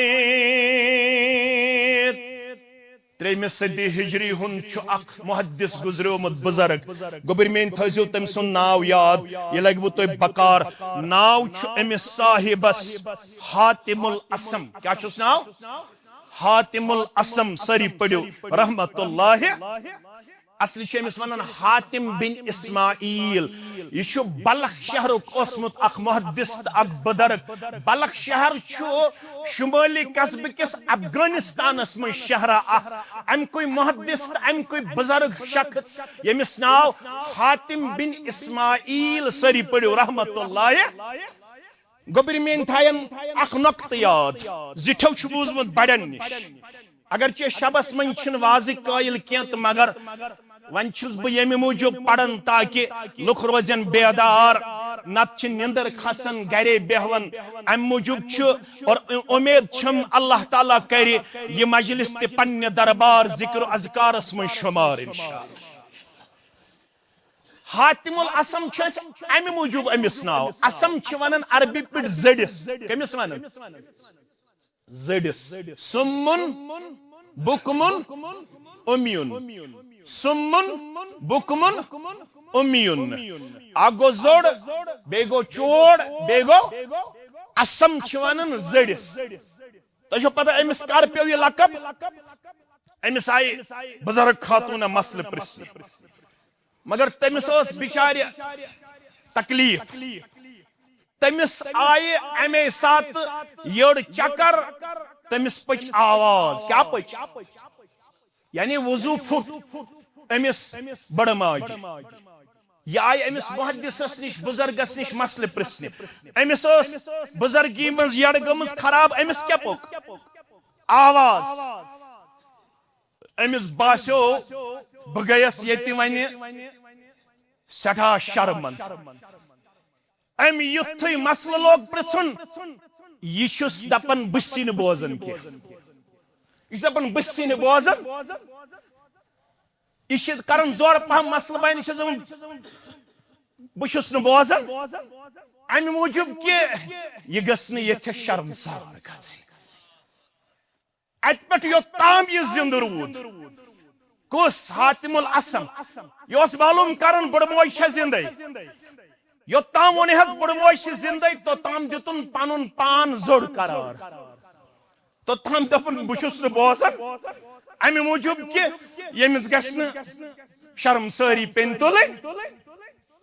ترٛیٚیمہِ صدی ہجری ہُنٛد چھُ اکھ محدث گُزریومُت بزرگ۔ گوٚبرۍ میٲنۍ، تھٲیزیو تٔمۍ سُنٛد ناو یاد، یہِ لگوٕ تۄہہِ بکار۔ ناو چھُ أمِس صاحبس حاتم الاسم۔ کیٛاہ چھُس ناو؟ حاتم الاسم۔ سٲری پٔرِو، رحمت اللہ۔ اصلی چھِ أمِس ونان حاتم بن اسماعیل۔ یہِ چھُ بلخ شہرُک اوسمُت اکھ محدث تہٕ اکھ بزرگ۔ بلخ شہر چھُ شمٲلی قصبہٕ کِس افغانستانس منٛز شہرا اکھ۔ امہِ کُے محدث تہٕ امہِ کُے بزرگ شخص، ییٚمِس ناو حاتم بن اسماعیل، سٲری پٔرِو، رحمت اللہ۔ گوٚبرۍ میٲنۍ، تھاین اکھ نۄقطہٕ یاد، زِٹھیو چھُ بوٗزمُت بڑٮ۪ن نِش۔ اگرچہ شبس منٛز چھِنہٕ وازٕکۍ قٲیِل کینٛہہ تہٕ مگر وۄنۍ چھُس بہٕ ییٚمہِ موٗجوٗب پران تاکہ لُکھ روزن بیدار، نتہٕ چھِ نِندٕر کھسان گرے بیہوان۔ امہِ موٗجوٗب چھُ اور اُمید چھم اللہ تعالیٰ کرِ یہِ مجلس تہِ پننہِ دربار ذکر و اذکارس منٛز شمار انشاءاللہ۔ حاتم الاسم چھِ أسۍ امہِ موٗجوٗب أمِس ناو، اسم چھِ ونان عربی پٲٹھۍ زٔڈِس۔ کٔمِس ونان؟ زٔڈِس۔ صم بکم عمی۔ صم بکم عمی۔ اکھ گوٚو زوٚڑ، بیٚیہِ گوٚو چوڑ، بیٚیہِ گوٚو اسم چھِ ونان زٔڈِس۔ تۄہہِ چھو پتہ أمِس کر پیوٚو یہِ لقب؟ أمِس آیہِ بزرگ خاتوٗنہ مسلہٕ پرژھنہِ، مگر تٔمِس ٲس بِچارِ تکلیف۔ تٔمِس آیہِ اَمے ساتہٕ یٔڑ چکر، تٔمِس پٔچ آواز۔ کیٛاہ پٔچ؟ یعنی وضو پھُٹ أمِس بڑٕ ماجہِ۔ یہِ آیہِ أمِس محدثس نِش، بُزرگس نِش مسلہٕ پرژھنہِ۔ أمِس ٲس بُزرگی منٛز یٔڑ گٔمٕژ خراب، أمِس کیٛاہ پوٚک؟ آواز۔ أمِس باسیو، بہٕ گٔیَس ییٚتہِ وَنہِ سٮ۪ٹھاہ شرمند۔ أمۍ یُتھُے مسلہٕ لوگ پرژھُن، یہِ چھُس دپان بہٕ چھُسٕے نہٕ بوزان کینٛہہ۔ یہِ چھُ دپان بہٕ چھُسٕے نہٕ بوزان۔ یہِ چھِ کران زورٕ پہم مسلہٕ بیان، یہِ چھُ دپان بہٕ چھُس نہٕ بوزان۔ امہِ موٗجوٗب کہِ یہِ گٔژھ نہٕ ییٚتھٮ۪س شرمسار گژھٕنۍ۔ اتہِ پٮ۪ٹھ یوٚتام یہِ زِندٕ روٗد۔ کُس؟ حاتم الاسم۔ یہِ اوس معلوم کران بٕڑٕ موج چھےٚ زِندَے۔ یوٚتام ووٚن حظ بٕڑٕ موج چھِ زِندَے، توٚتام دیُتُن پنُن پان زوٚڑ قرار۔ توٚتام دوٚپُن بہٕ چھُس نہٕ بوزان۔ امہِ موٗجوٗب کہِ ییٚمِس گژھِ نہٕ شرمسٲری پیٚنۍ تُلٕنۍ،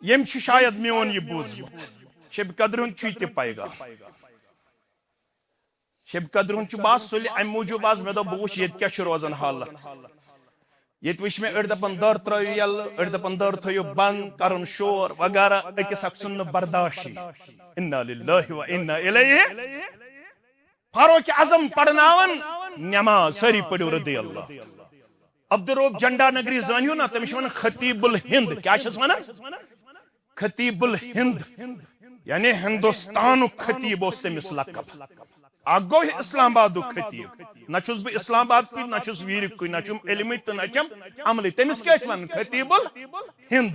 ییٚمۍ چھُ شاید میون یہِ بوٗزمُت۔ شب قدر ہُنٛد چھُ یہِ تہِ پیغام۔ شب قدر ہُنٛد چھُ بس سُلہِ امہِ موٗجوٗب آز مےٚ دوٚپ بہٕ وٕچھِ ییٚتہِ کیٛاہ چھُ روزان حالت۔ ییٚتہِ وٕچھ مےٚ أڑۍ دپان دٲر ترٲیِو یَلہٕ، أڑۍ دپان دٲر تھٲیِو بنٛد، کرُن شور وغیرہ، أکِس اکھ سُنٛد نہٕ برداشٕے۔ انا للہ و انا الیہ۔ فاروق اعظم پرناوان نماز، سٲری پٔرِو رضی اللہ۔ عبدالرؤف جنڈا نگری زٲنِو نا، تٔمِس چھِ ونان خطیب الہند۔ کیٛاہ چھِس ونان؟ خطیب الہند، یعنی ہندوستانُک خطیب اوس تٔمِس لقب۔ اکھ گوٚو اسلام آبادُک خطیب، نہ چھُس بہٕ اسلام آباد کُے، نہ چھُس ویٖرِ کُے، نہ چھُم علمٕے تہٕ نہ چھَم عملٕے۔ تٔمِس کیٛاہ ٲسۍ وَنان؟ خطیب الہند،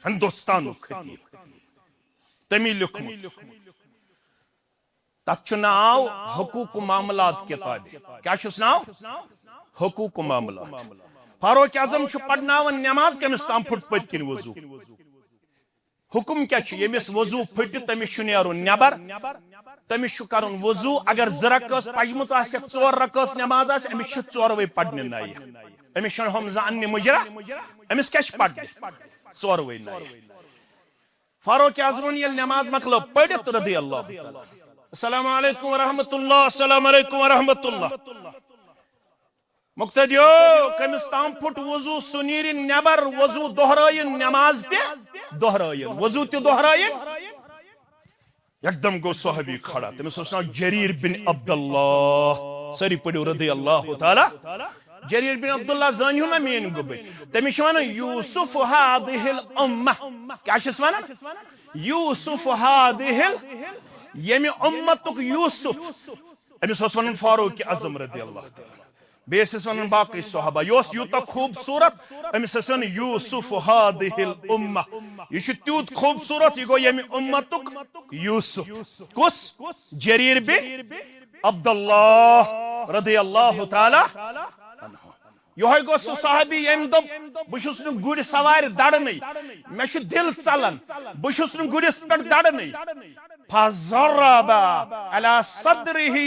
ہندوستانُک خطیب۔ تٔمی لیوٚکھمُت۔ تتھ چھُ ناو حقوق معاملات کتابہِ۔ کیٛاہ چھُس ناو؟ حقوق معاملات۔ فاروق اعظم چھُ پرناوان نماز کٔمِس تام پھُٹ پٔتۍ کِنۍ وضو۔ حکم کیٛاہ چھُ؟ ییٚمِس وضو پھٕٹہِ، تٔمِس چھُ نیرُن نٮ۪بر، تٔمِس چھُ کرُن وضو۔ اگر زٕ رکٲژ پجمٕژ آسٮ۪کھ، ژور رکٲژ نٮ۪ماز آسہِ، أمِس چھِ ژوروے پرنہِ نَیہِ۔ أمِس چھُنہٕ ہُم زٕ اننہِ مُجرا، أمِس کیٛاہ چھِ پرنہِ؟ ژوروے نَیہِ۔ فاروق اعظمن ییٚلہِ نماز مۄکلٲو پٔرِتھ رضی اللہ تعالیٰ، السلام علیکم ورحمۃ اللہ، السلام علیکم ورحمۃ اللہ، مقتدیو، کٔمِس تام پھُٹ وضو، سُہ نیرِ نٮ۪بر، وضو دۄہرٲیِن، نماز تہِ دۄہرٲیِن، وضو تہِ دۄہرٲیِن۔ یکدم گوٚو صحابی کھڑا، تٔمِس اوس ناو جریر بن عبداللہ۔ سٲری پٔرِو رضی اللہ تعالیٰ۔ جریر بن عبداللہ زٲنِو نا میٲنۍ گوٚبٕرۍ۔ تٔمِس چھِ وَنان یوسف هذه الأمة۔ کیٛاہ چھِس وَنان؟ یوسف هذه ال-، ییٚمہِ اُمتُک یوسف۔ أمِس اوس وَنان فاروق اعظم رضی اللہ تعالیٰ۔ بیٚیہِ ٲسِس وَنان باقٕے صحابہ۔ یہِ اوس یوٗتاہ خوٗبصوٗرت، أمِس ٲسۍ وَنان یوسف هذه الأمة۔ یہِ چھُ تیوٗت خوٗبصوٗرت، یہِ گوٚو ییٚمہِ اُمتُک یوسف۔ کُس؟ جریر بن عبداللہ رضی اللہ تعالیٰ عنہ۔ یِہوٚے گوٚو سُہ صحابی، ییٚمۍ دوٚپ، "بہٕ چھُس نہٕ گُرۍ سوارِ دَرنٕے، مےٚ چھُ دِل ژلان، بہٕ چھُس نہٕ گُرِس پٮ۪ٹھ دَرنٕے۔" فضرب على صدره،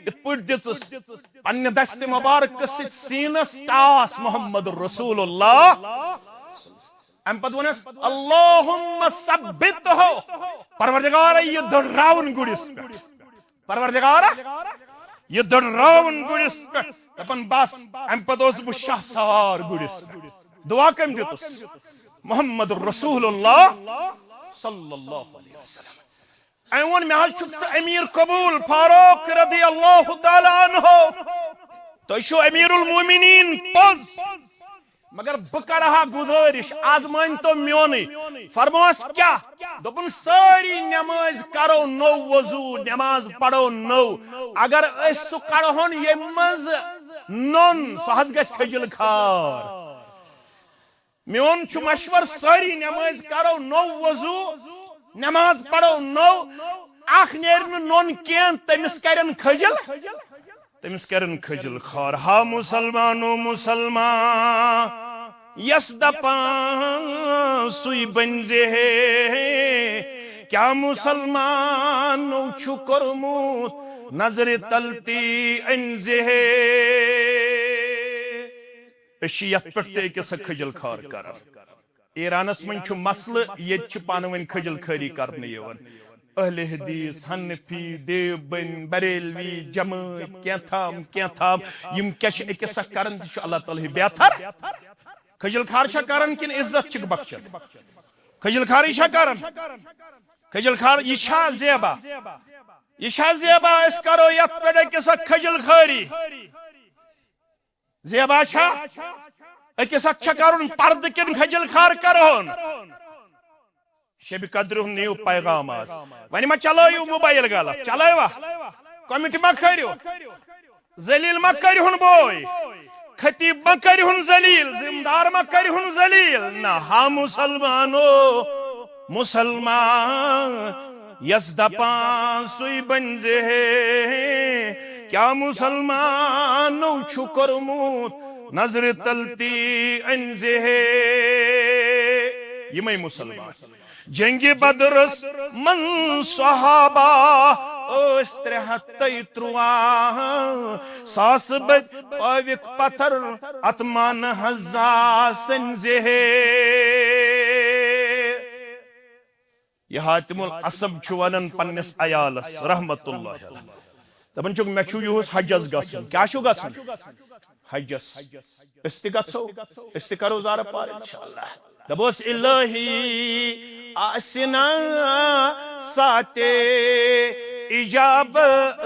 یِتھ پٲٹھۍ دِژٕس پننہِ دستِ مبارکہٕ سۭتۍ سیٖنس ٹاس محمد رسول اللہ۔ امہِ پتہٕ ووٚنُس، "اللهم ثبته"، پروردگارا، یہِ دٔڑراوُن گُرِس پٮ۪ٹھ۔ پروردگارا، یہِ دٔڑراوُن گُرِس پٮ۪ٹھ۔ دپان، بس، امہِ پتہٕ اوسُس بہٕ شاہ سوار گُرِس پٮ۪ٹھ۔ دعا کٔمۍ دِتُس؟ محمد رسول اللہ صلی اللہ علیہ وسلم۔ أمۍ ووٚن، "مےٚ حظ چھُکھ ژٕ امیر قبول، فاروق رضی اللہ تعالیٰ عنہ۔ تُہۍ چھِو امیر المومنین پوٚز، مگر بہٕ کرٕ ہا گُزٲرِش، آز مٲنۍ تو میونُے۔" فرموس، "کیٛاہ؟" دوٚپُن، "سٲری نمٲزۍ کرو نوٚو وضو، نماز پرو نوٚو۔ اگر أسۍ سُہ کڑہون ییٚمہِ منٛز نوٚن، سُہ حظ گژھِ کھجل کھار۔" میون چھُ مشور، سٲری نمٲزۍ کرو نوٚو وضو، نماز پرو نوٚو، اکھ نیرِ نہٕ نوٚن کینٛہہ، تٔمِس کرن کھجل، تٔمِس کرن کھجل خار۔ ہا مسلمانو مسلمان، یس دپان سُے بنزِ ہے، کیا مسلمانو چھُ کوٚرمُت نظرِ تل تی أنزِ ہے؟ أسۍ چھِ یتھ پٮ۪ٹھ تہِ أکِس اکھ کھجل خار کران۔ ایرانس منٛز چھُ مسلہٕ، ییٚتہِ چھِ پانہٕ ؤنۍ کھجل خٲری کرنہٕ یِوان۔ اہل حدیث، حنفی، دیوبند، بریلوی، جمٲعت، کینٛہہ تام، کینٛہہ تام، یِم کیٛاہ چھِ أکِس اکھ کران، تہِ چھُ اللہ تعالیٰ ہٕے بہتر۔ کھجل خار چھا کران کِنہٕ عزت چھِکھ بخشان؟ کھجل خارٕے چھا کران؟ کھجل خار، یہِ چھا زیبا؟ یہِ چھا زیبا؟ أسۍ کرو یتھ پٮ۪ٹھ أکِس اکھ کھجل خٲری۔ زیبا چھا؟ أکِس اکھ چھا کرُن پردٕ کِنہٕ کھجل خار کرہون؟ شبِ قدرِ ہُنٛد نِیِو پیغام آز۔ وۄنۍ ما چلٲیِو موبایل غلط؟ چلٲیوا؟ کمنٹ ما کٔرِو؟ ذلیل ما کٔرِہُن بوے؟ خطیب ما کٔرِہُن ذلیل؟ ذمہ دار ما کٔرِہُن ذلیل؟ نہ، ہا مسلمانو، مسلمان یس دپان سُے بنزِ ہے۔ کیا مسلمانو چھُ کوٚرمُت نظرِ تل تی أنزِ ہے؟ یِمے مسلمان۔ جنگِ بدرس منٛز صحابہ ٲسۍ ترٛےٚ ہتھ تہٕ ترٛواہ، ساس بٔدۍ پٲوِکھ پتھر اتھ مان حضا سنزِ ہے۔ یہِ حاتم العصب چھُ ونان پننِس عیالس رحمت اللہ علیہ۔ دپان چھُکھ، مےٚ چھُ یُہُس حجس گژھُن۔ کیٛاہ چھُ گژھُن؟ حجس۔ أسۍ تہِ گژھو، أسۍ تہِ کرو زارٕ پار انشاءاللہ۔ دپوس، الہی آسہِ نا ساتے اجابت۔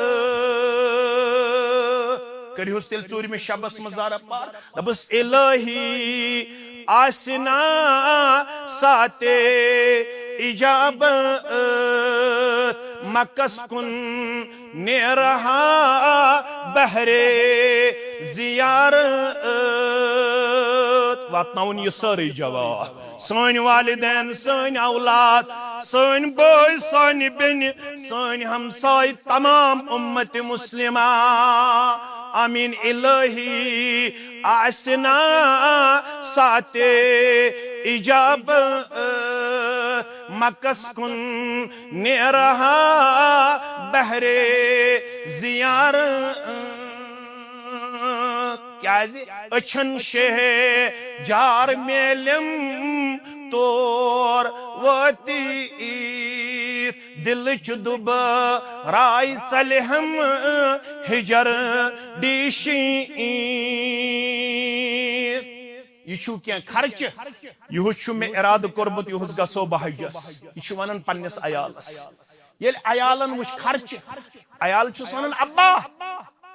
کٔرِہُس تیٚلہِ ژوٗرمہِ شبس منٛز زارٕ پار۔ دپُس، الہی آسہِ نا ساتے اجابت، مکس کُن نیرہا بہرے زیارت۔ پتہٕ ناوُن یہِ سٲرٕے جواب۔ سٲنۍ والدین، سٲنۍ اولاد، سٲنۍ بٲے، سانہِ بیٚنہِ، سٲنۍ ہمساے، تمام امت مسلمہ۔ آمین الہی۔ آسہِ نا ساعتِ اجابت، مکس کُن نیرہا بہرِ زیارت۔ کیازِ؟ أچھن شہجار میلم تور وٲتِتھ، دِلٕچ دُبہٕ راے ژلہِ ہم ہجر ڈیشی۔ یہِ چھُ کینٛہہ خرچہٕ، یِہُس چھُ مےٚ ارادٕ کوٚرمُت، یِہُس گژھو بہٕ حجس۔ یہِ چھُ ونان پننِس عیالس۔ ییٚلہِ عیالن وٕچھ خرچہٕ، عیال چھُس ونان، "ابا،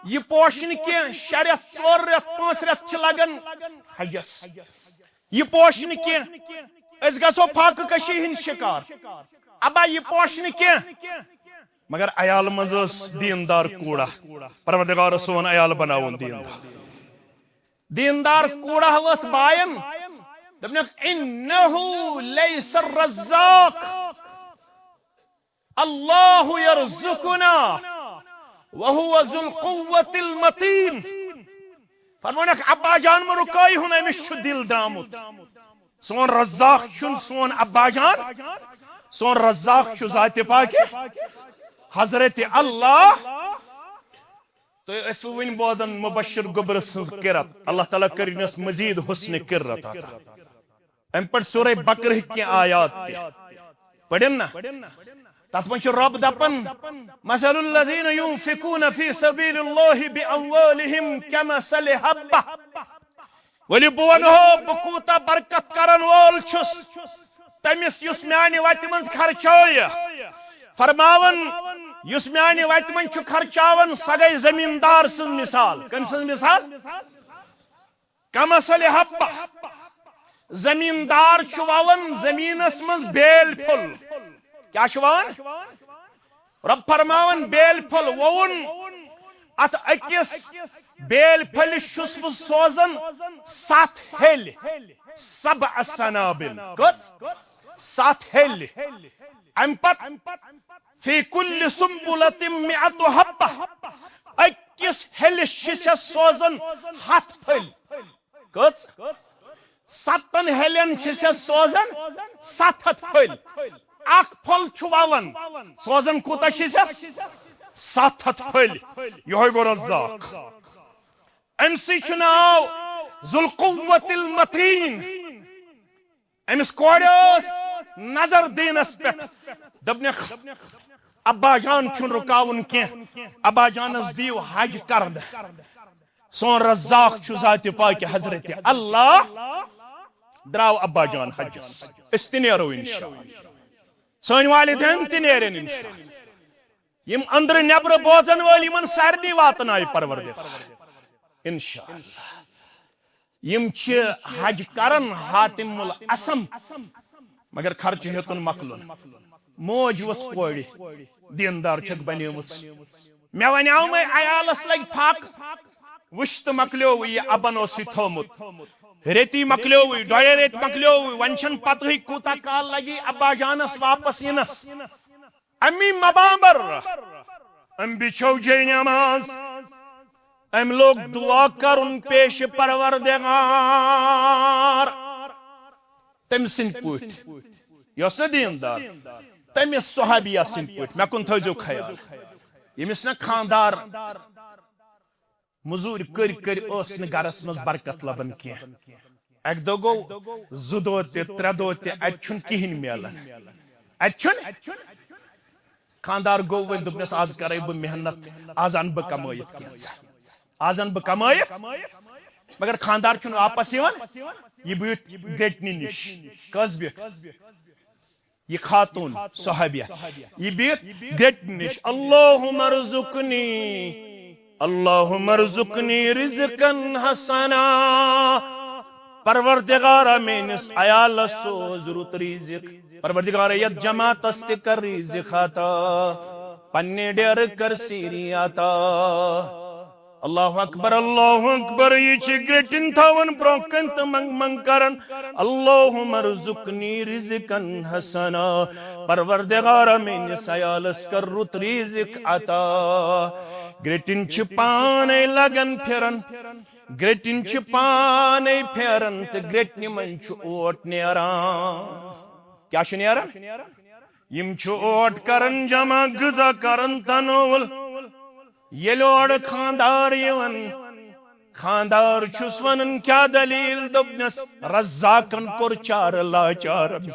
یہِ پوشہِ نہٕ کینٛہہ، شےٚ رٮ۪تھ، ژور رٮ۪تھ، پانٛژھ رٮ۪تھ چھِ لگان حجس۔ یہِ پوشہِ نہٕ کینٛہہ، أسۍ گژھو فاقہٕ کشی ہٕنٛدۍ شکار۔ ابا، یہِ پوشہِ نہٕ کینٛہہ۔" مگر عیال منٛز ٲس دیندار کوٗڑا۔ پروردگار اوس سون عیال بناوُن دیندار۔ دیندار کوٗڑا ٲس باین۔ دوٚپنکھ، "انہ لیس الرزاق، اللہ یرزقنا وہو ذو القوۃ المتین۔" فرمونکھ، "ابا جان مہ رُکٲیہُن، أمِس چھُ دِل درٛامُت۔ سون رزاق چھُنہٕ سون ابا جان، سون رزاق چھُ ذاتِ پاکہِ حضرت اللہ۔" تُہۍ ٲسِو وٕنہِ بوزان مبشر گوٚبرٕ سٕنٛز قرت۔ اللہ تعالیٰ کٔرِنَس مزید حسن قرت عطا۔ اَمہِ پٮ۪ٹھ سورہ بقرہٕکۍ کینٛہہ آیات تہِ۔ پٔرِن نا؟ تَتھ منٛز چھُ رۄب دَپان، "مثل الذین ینفقون فی سبیل اللہ باموالہم کمثل حبہ۔" ؤلِو بہٕ وَنہو، بہٕ کوٗتاہ برکت کرن وول چھُس تٔمِس یُس میانہِ وتہِ منٛز خرچٲیہِ۔ فرماوان، یُس میانہِ وتہِ منٛز چھُ خرچاوان، سۄ گٔے زمیٖندار سٕنٛز مثال۔ کٔمۍ سٕنٛز مثال؟ کمثل حبہ۔ زمیٖندار چھُ وَوان زمیٖنس منٛز بیل پھوٚل۔ کیٛاہ چھُ وَوان؟ رۄب فرماوان، بیل پھوٚل ووٚوُن، اتھ أکِس بیل پھٔلِس چھُس بہٕ سوزان ستھ ہیٚلۍ، سبع سنابل۔ کٔژ؟ ستھ ہیٚلۍ۔ امہِ پتہٕ فی کل سنبلۃ مئۃ حبہ، أکِس ہیٚلِس چھِ سۄ سوزان ہتھ پھٔلۍ۔ کٔژ؟ ستن ہیٚلٮ۪ن چھِ سۄ سوزان ستھ ہتھ پھٔلۍ۔ اکھ پھوٚل چھُ وَوان، سوزان کوٗتاہ چھِ سۄ؟ ستھ ہتھ پھٔلۍ۔ یِہوٚے گوٚو رزاق۔ أمۍ سٕے چھُ ناو ذو القوۃ المتین۔ أمِس کورِ ٲس نظر دیٖنس پٮ۪ٹھ۔ دوٚپنکھ، ابا جان چھُنہٕ رُکاوُن کینٛہہ، ابا جانس دِیِو حج کرنہٕ۔ سون رزاق چھُ ذاتِ پاکہِ حضرت اللہ۔ درٛاو ابا جان حجس۔ أسۍ تہِ نیرو انشاءاللہ۔ سٲنۍ والدین تہِ نیرن انشاءاللہ۔ یِم أنٛدرٕ نیٚبرٕ بوزن وٲلۍ، یِمن سارنٕے واتنایہِ پروردگار انشاءاللہ۔ یِم چھِ حج کران حاتم الاسم، مگر خرچہٕ ہیوٚتُن مۄکلُن۔ موج ؤژھ کورِ، دیندار چھکھ بنیمٕژ۔ مےٚ ونیاو مے عیالس لگہِ پھکھ، وٕچھ تہٕ مۄکلیووٕے، یہِ ابن اوسُے تھوومُت۔ ریتی مۄکلیووٕے، ڈۄڈے ریتۍ مۄکلیووٕے، وۄنۍ چھنہٕ پتہٕے کوٗتاہ کال لگی ابا جانس واپس یِنس۔ امی مبامبر، أمۍ بِچھو جے نماز، أمۍ لوگ دعا کرُن پیش پروردگار۔ تٔمۍ سٕنٛدۍ پٲٹھۍ، یۄس نہٕ دیٖندار، تٔمِس صحابیہ سٕنٛدۍ پٲٹھۍ۔ مےٚ کُن تھٲیزیو خیال۔ ییٚمِس نہٕ خاندار مٔزوٗرۍ کٔرۍ کٔرۍ ٲس نہٕ گرس منٛز برکت لبان کینٛہہ۔ اکہِ دۄہ گوٚو، زٕ دۄہ تہِ، ترٛےٚ دۄہ تہِ، اتہِ چھُنہٕ کِہیٖنۍ میلان۔ اتہِ چھُنہٕ۔ خاندار گوٚو وۄنۍ، دوٚپنس، "از کرے بہٕ محنت، از انہٕ بہٕ کمٲیِتھ کینٛژھا، از انہٕ بہٕ کمٲیِتھ۔" مگر خاندار چھُنہٕ واپس یِوان۔ یہِ بیوٗٹھ گٔٹنہِ نِش۔ کٔژ بیوٗٹھ؟ یہِ خاتوٗن صحابیہ، یہِ بِہِتھ گٔٹۍ نِش، "اللہم ارزقنی، اللہم ارزقنی رزقا حسنا۔" پروردگارا، میٲنِس عیالس سوز رُت رزق۔ پروردگارا، یتھ جماعتس تہِ کر رزق عطا، پننہِ ڈیرٕ کر سیٖری عطا۔ اللہ اکبر، اللہ اکبر۔ یہِ چھِ گرٛٹِنۍ تھاوان برٛونٛہہ کَنہِ تہٕ منٛگ منٛگ کران، اللہم ارزقنی رزقا حسنا، پروردگارا میٲنِس عیالس کر رُت رزق عطا۔ گرٛٹِنۍ چھِ پانے لگان پھران، گرٛٹِنۍ چھِ پانے پھیران تہٕ گرٛٹِنہِ منٛز چھُ اوٹ نیران۔ کیٛاہ چھُ نیران؟ یِم چھِ اوٹ کران جمع، غذا کران تنوُل۔ ییٚلہِ اورٕ خانٛدار یِوان، خانٛدار چھُس ونان، کیٛاہ دلیل؟ دوٚپنس، رزاقن کوٚر چارٕ لاچارن،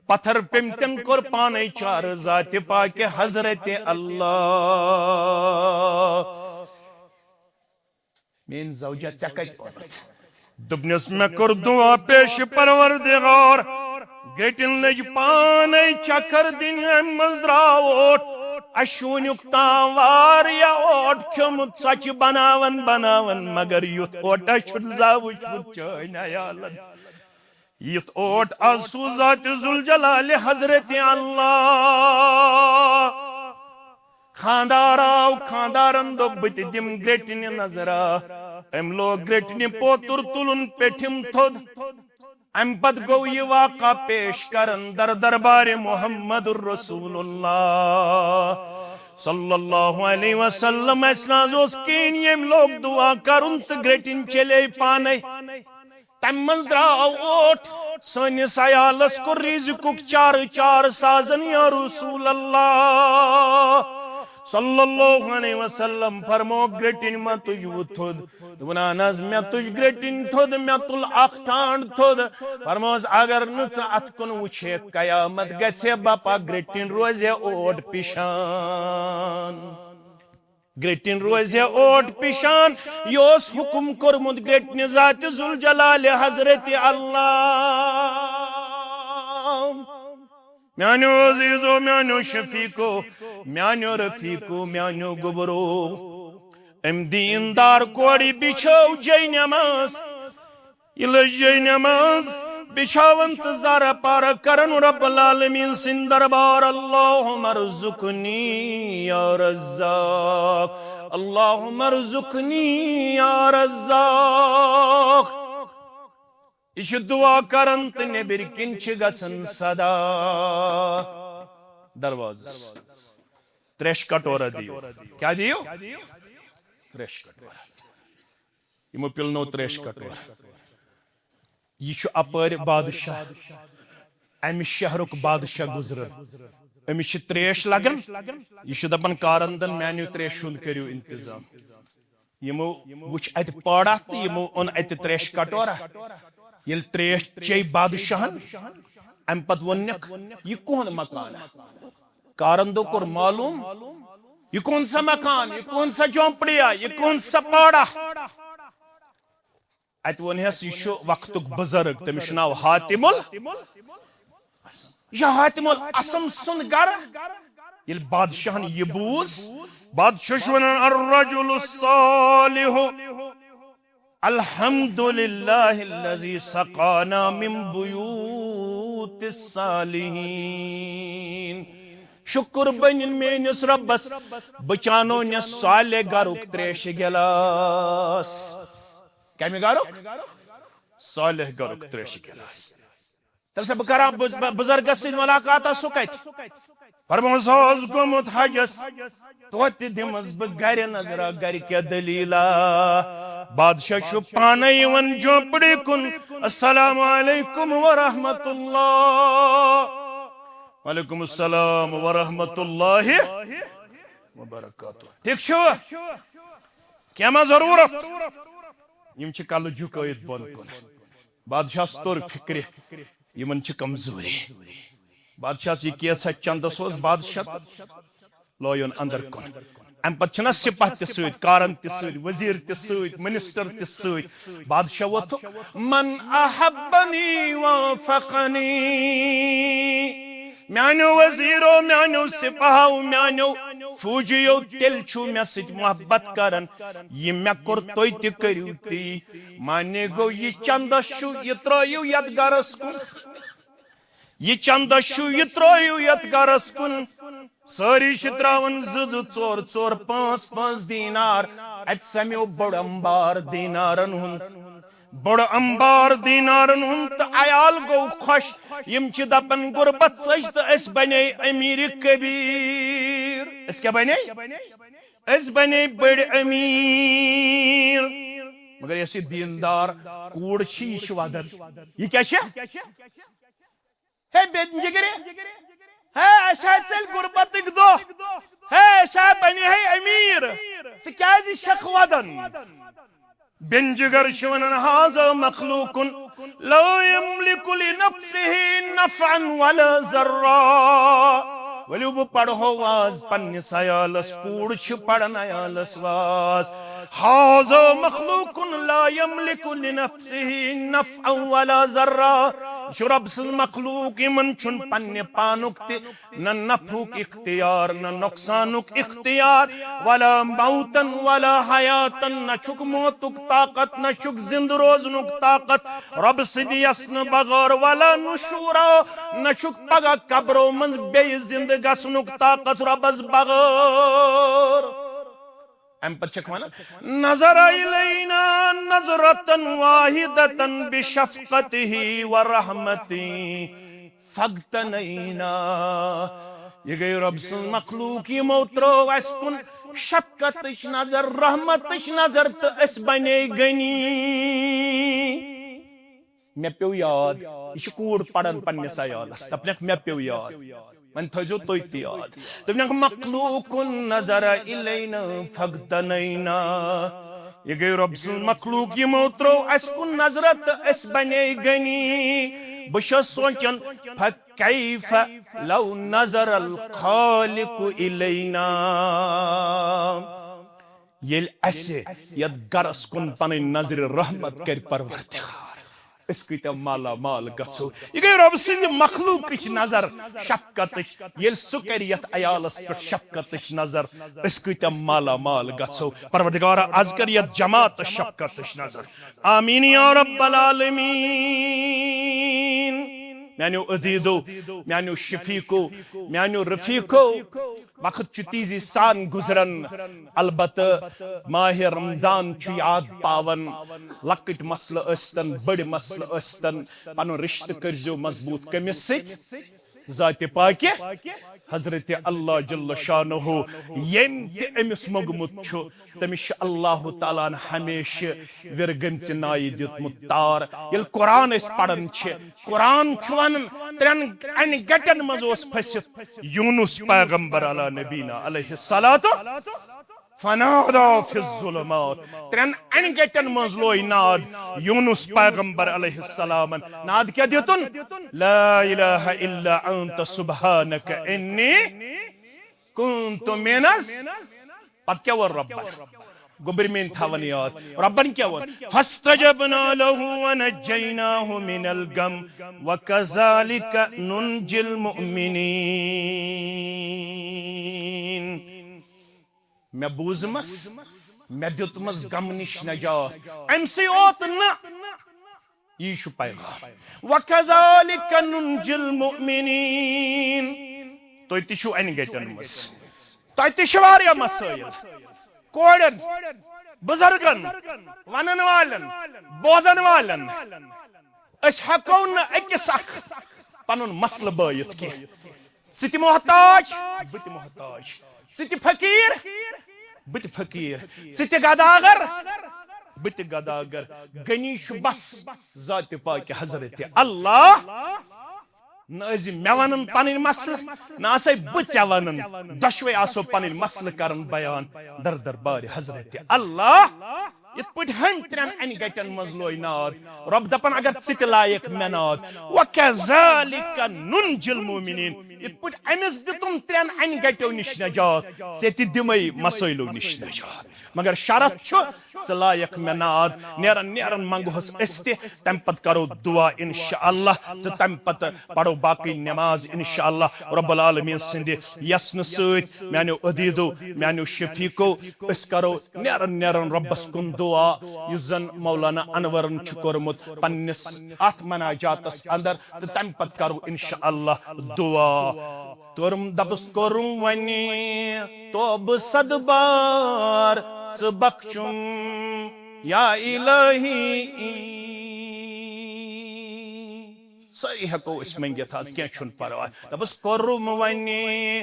پتھر پیمتن کوٚر پانے چارٕ، ذاتِ پاکہِ حضرت اللہ۔ میٲنۍ زوجہ، ژےٚ کتہِ اوٚنُتھ؟ دوٚپنس، مےٚ کوٚر دعا پیش پروردگار، گرٛٹِنۍ لٔج پانے چکر دِنہِ، امہِ منٛز درٛاو اوٹ۔ اسہِ چھُ وُنیُک تام واریاہ اوٹ کھیوٚمُت، ژۄچہِ بناوان بناوان، مگر یُتھ اوٹا چھُنہٕ زانٛہہ وُچھمُت چٲنۍ عیالن۔ یُتھ اوٹ آو سُہ ذاتِ ذوالجلالِ حضرت اللہ۔ خانٛدار آو، خانٛدارن دوٚپ، بہٕ تہِ دِمہٕ گرٛٹِنہِ نظرا۔ أمۍ لوگ گرٛٹِنہِ پوتُر تُلُن، پیٚٹھِم تھوٚد۔ امہِ پتہٕ گوٚو یہِ واقعہ پیش کرن در دربارِ محمد رسول اللہ صلی اللہ علیہ وسلم۔ اسہِ نہ حظ اوس کِہیٖنۍ، ییٚمۍ لوگ دُعا کرُن تہٕ گرٛٹِنۍ چلے پانے۔ تمہِ منٛز درٛاو اوٹ۔ سٲنِس عیالس کوٚر رِزقُک چارٕ چار سازن یا رسول اللہ صلی اللہ علیہ وسلم۔ فرموو، گرٛٹِنۍ ما تُجوٕ تھوٚد؟ دوٚپُن، اہن حظ، مےٚ تُج گرٛٹِنۍ تھوٚد، مےٚ تُل اکھ ٹھانٛڈ تھوٚد۔ فرمووس، اگر نہٕ ژٕ اتھ کُن وٕچھکھ، قیامت گژھِ بپا، گرٛٹِنۍ روزِ اوٹ پِشان۔ گرٛٹِنۍ روزِ اوٹ پِشان۔ یہِ اوس حُکُم کوٚرمُت گرٛٹِنہِ ذاتِ ذوالجلالِ حضرت اللہ۔ میانیو عزیزو، میانیو شفیقو، میانیو رفیقو، میانیو گوٚبرو، أمۍ دیٖندار کورِ بِچھٲو جے نماز۔ یہِ لٔج جے نماز بِچھاوان تہٕ زارٕ پارٕ کران رب العالمین سٕنٛدِ دربار، اللہم ارزقنی یا رزاق، اللہم ارزقنی یا رزاق۔ یہِ چھِ دُعا کران تہٕ نیٚبٕرۍ کِنۍ چھِ گژھان صدا۔ دروازس، تریش کٹورا دِیِو۔ کیٛاہ دِیِو؟ تریش کٹورا۔ یِمو پِلنوو تریش کٹورا۔ یہِ چھُ اپٲرۍ بادشاہ، امہِ شہرُک بادشاہ گُزران۔ أمِس چھِ تریش لگان، یہِ چھُ دپان، کارندن، میانیو تریشہِ ہُنٛد کٔرِو انتظام۔ یِمو وُچھ اتہِ پاڑا تہٕ یِمو اوٚن اتہِ تریش کٹورا۔ ییٚلہِ تریش چیٚیہِ بادشاہن، امہِ پتہٕ ووٚننکھ، یہِ کون مکان؟ کارندو کوٚر معلوم، یہِ کون سا مکان، یہِ کون سا جھونپڑیا، یہِ کون سا پاڑا؟ اتہِ ووٚنہس، یہِ چھُ وقتُک بُزرگ، تٔمِس چھُ ناو حاتم ال-، یہِ چھُ حاتم الاسم سُنٛد گرٕ۔ ییٚلہِ بادشاہن یہِ بوٗز، بادشاہ چھُ ونان، الرجل الصالح، الحمد للہ الذی سقانا من بیوت الصالحین۔ شُکُر بنِن میٲنِس رۄبس، بہٕ چانو نہ صالح گرُک تریشہِ گلاس۔ کمہِ گرُک؟ صالح گرُک تریشہِ گلاس۔ تیٚلہِ چھا بہٕ کران بُز-، بُزرگس سۭتۍ ملاقات، سُہ کتہِ؟ فرمووُن، سُہ اوس گوٚمُت حجس، توتہِ دِمس بہٕ گرِ نظرا، گرِ کیٛاہ دٔلیٖلا۔ بادشاہ چھُ پانے یِوان جھونپڑی کُن۔ السلام علیکم ورحمۃ اللہ۔ وعلیکم السلام ورحمۃ اللہ وبرکاتہ۔ ٹھیک چھُ؟ کینٛہہ ما ضروٗرت؟ یِم چھِ کلہٕ جھُکٲیِتھ بۄن کُن۔ بادشاہس توٚر فِکرِ، یِمن چھِ کمزوٗری۔ بادشاہس یہِ کیس چندس اوس بادشاہ تہٕ لویُن اندر کُن۔ امہِ پتہٕ چھِنہ سپاہ تہِ سۭتۍ، کارن تہِ سۭتۍ، وزیر تہِ سۭتۍ، منسٹر تہِ سۭتۍ۔ بادشاہ ووٚتھُکھ، من احبنی وافقنی۔ میانیو وزیرو، میانیو سپاہو، میانیو فوجیو، تیٚلہِ چھُو مےٚ سۭتۍ محبت کران۔ یہِ مےٚ کوٚر، تُہۍ تہِ کٔرِو تی۔ معنی گوٚو، یہِ چندس چھُ، یہِ ترٲیِو یتھ گرس کُن۔ یہِ چندس چھُ، یہِ ترٲیِو یتھ گرس کُن۔ سٲری چھِ تراوان زٕ زٕ، ژور ژور، پانٛژھ پانٛژھ دینار۔ اتہِ سمیو بوٚڑ انبار دینارن ہُنٛد، بوٚڑ انبار دینارن ہُنٛد، تہٕ عیال گوٚو خۄش۔ یِم چھِ دپان، غربت ژٔج تہٕ أسۍ بنے امیر کبیر۔ أسۍ کیٛاہ بنے؟ أسۍ بنے بٔڑۍ امیر۔ مگر یۄس یہِ دیندار کوٗر چھِ، یہِ چھِ ودان۔ یہِ کیٛاہ چھےٚ؟ ہے بے جگرِ، ہے، اسہِ ہے ژٔلۍ غربتٕکۍ دۄہ، ہے، أسۍ ہے بنے ہے امیر، ژٕ کیٛازِ چھکھ ودان؟ بے جگر چھِ ونان، هذا مخلوق لا يملك لنفسه نفعا ولا ضرا۔ ؤلِو بہٕ پرہو واز پننِس عیالس، کوٗر چھِ پران عیالس واز۔ هذا مخلوق لا يملك لنفسه نفعا ولا ضرا۔ یہِ چھُ رۄب سٕنٛز مخلوق، یِمن چھُنہٕ پننہِ پانُک تہِ نہ نفعُک اختیار، نہ نۄقصانُک اختیار، ولا موتن ولا حیاتن، نہ چھُکھ موتُک طاقت، نہ چھُکھ زِندٕ روزنُک طاقت۔ رۄب سٕنٛدِ یژنہٕ بغٲر، ولا نشورا، نہ چھُکھ پگاہ قبرو منٛز بیٚیہِ زِندٕ گژھنُک طاقت رۄبس بغٲر۔ امہِ پتہٕ چھکھ ونان، نظر الینا نظرة واحدة بشفقته ورحمته فاغتنینا۔ یہِ گٔے رۄب سٕنٛز مخلوق، یِمو ترٲو اسہِ کُن شفقتٕچ نظر، رحمتٕچ نظر، تہٕ أسۍ بنے غنی۔ مےٚ پیوٚو یاد، یہِ چھِ کوٗر پران پننِس عیالس، دپنکھ، مےٚ پیوٚو یاد۔ وۄنۍ تھٲیزیو تُہۍ تہِ یاد۔ دوٚپنکھ، مخلوق نظر الینا فاغتنینا۔ یہِ گٔے رۄب سٕنٛز مخلوق، یِمو ترٲو اسہِ کُن نظر تہٕ أسۍ بنے غنی۔ بہٕ چھُس سونٛچان، فکیف لو نظر الخالق الینا۔ ییٚلہِ اسہِ یتھ گرس کُن پنٕنۍ نظرِ رحمت کرِ پروردگار، أسۍ کۭتیاہ مالا مال گژھو۔ یہِ گٔے رۄب سٕنٛدِ مخلوقٕچ نظر شفقتٕچ۔ ییٚلہِ سُہ کرِ یتھ عیالس پٮ۪ٹھ شفقتٕچ نظر، أسۍ کۭتیاہ مالا مال گژھو۔ پروردگارا، از کر یتھ جماعتس شفقتٕچ نظر۔ آمین یا رب العالمین۔ میانیو عزیزو، میانیو شفیقو، میانیو رفیقو، وقت چھُ تیزی سان گزران۔ البتہ ماہِ رمضان چھُ یاد پاوان۔ لۄکٕٹۍ مسلہٕ ٲسۍتن، بٔڑۍ مسلہٕ ٲسۍتن، پنُن رشتہٕ کٔرزیو مضبوط۔ کٔمِس سۭتۍ؟ ذاتِ پاکہِ حضرت اللہ جل شانہ، ییٚمۍ تہِ أمِس موٚنگمُت چھُ، تٔمِس چھُ اللہ تعالیٰ ہن ہمیشہٕ وِرگٔمژِ نایہِ دیُتمُت تار۔ ییٚلہِ قرآن أسۍ پران چھِ، قرآن چھُ ونان، ترٛٮ۪ن انہِ گٹٮ۪ن منٛز اوس پھٔسِتھ یونس پیغمبر علی نبینا علیہ الصلوۃ فنادی فی الظلمات۔ ترٛٮ۪ن انہِ گٹٮ۪ن منٛز لوے ناد یونس پیغمبر علیہ السلامن۔ ناد کیٛاہ دیُتُن؟ لا الہ الا انت سبحانک انی کنت من الظ-، پتہٕ کیٛاہ ووٚن رۄبن؟ گوٚبرۍ میٲنۍ تھاوان یاد۔ رۄبن کیٛاہ ووٚن؟ فاستجبنا لہ ونجیناہ من الغم وکذالک ننجی المؤمنین۔ مےٚ بوٗزمس، مےٚ دیُتمس غمہٕ نِش نجات۔ امہِ سٕے یوت نہٕ، یی چھُ پیغام۔ وکذالک ننجی المؤمنین۔ تُہۍ تہِ چھِو انہِ گٹٮ۪ن منٛز۔ تۄہہِ تہِ چھِ واریاہ مسٲیل۔ کورٮ۪ن، بُزرگن، ونن والٮ۪ن، بوزن والٮ۪ن۔ أسۍ ہٮ۪کو نہٕ أکِس اکھ پنُن مسلہٕ بٲیِتھ کینٛہہ۔ ژٕ تہِ محتاج، بہٕ تہِ محتاج۔ ژٕ تہِ فقیٖر، بہٕ تہِ فقیٖر۔ ژٕ تہِ گداگر، بہٕ تہِ گداگر۔ غنی چھُ بس ذاتِ پاکہِ حضرت اللہ۔ نہ ٲسۍ زِ مےٚ ونان پنٕنۍ مسلہٕ، نہ آسے بہٕ ژےٚ ونان۔ دۄشوے آسو پنٕنۍ مسلہٕ کران بیان در دربارِ حضرت اللہ۔ یِتھ پٲٹھۍ ہُمۍ ترٛٮ۪ن انہِ گٹٮ۪ن منٛز لوے ناد، رۄب دپان، اگر ژٕ تہِ لایکھ مےٚ ناد، وکذالک ننجی المؤمنین، یِتھ پٲٹھۍ أمِس دِتُم ترٛٮ۪ن انہِ گٹیو نِش نجات، ژےٚ تہِ دِمے مسٲیلو نِش نجات۔ مگر شرط چھُ، ژٕ لایکھ مےٚ ناد۔ نیران نیران منگہوس أسۍ تہِ، تمہِ پتہٕ کرو دعا انشاءاللہ، تہٕ تمہِ پتہٕ پرو باقٕے نماز انشاءاللہ۔ رب العالمین سٕنٛدِ یژنہٕ سۭتۍ میانیو عزیزو، میانیو شفیقو، أسۍ کرو نیران نیران رۄبس کُن دعا، یُس زن مولانا انورن چھُ کوٚرمُت پننِس اتھ مناجاتس اندر، تہٕ تمہِ پتہٕ کرو انشاءاللہ دعا۔ کوٚرُم، دَپُس کوٚرُم وۄنۍ توبہٕ صد بار، ژٕ بخشُم یا الہی۔ سٲری ہٮ۪کو أسۍ مٔنگِتھ آز، کینٛہہ چھُنہٕ پرواے۔ دَپُس کوٚرُم وۄنۍ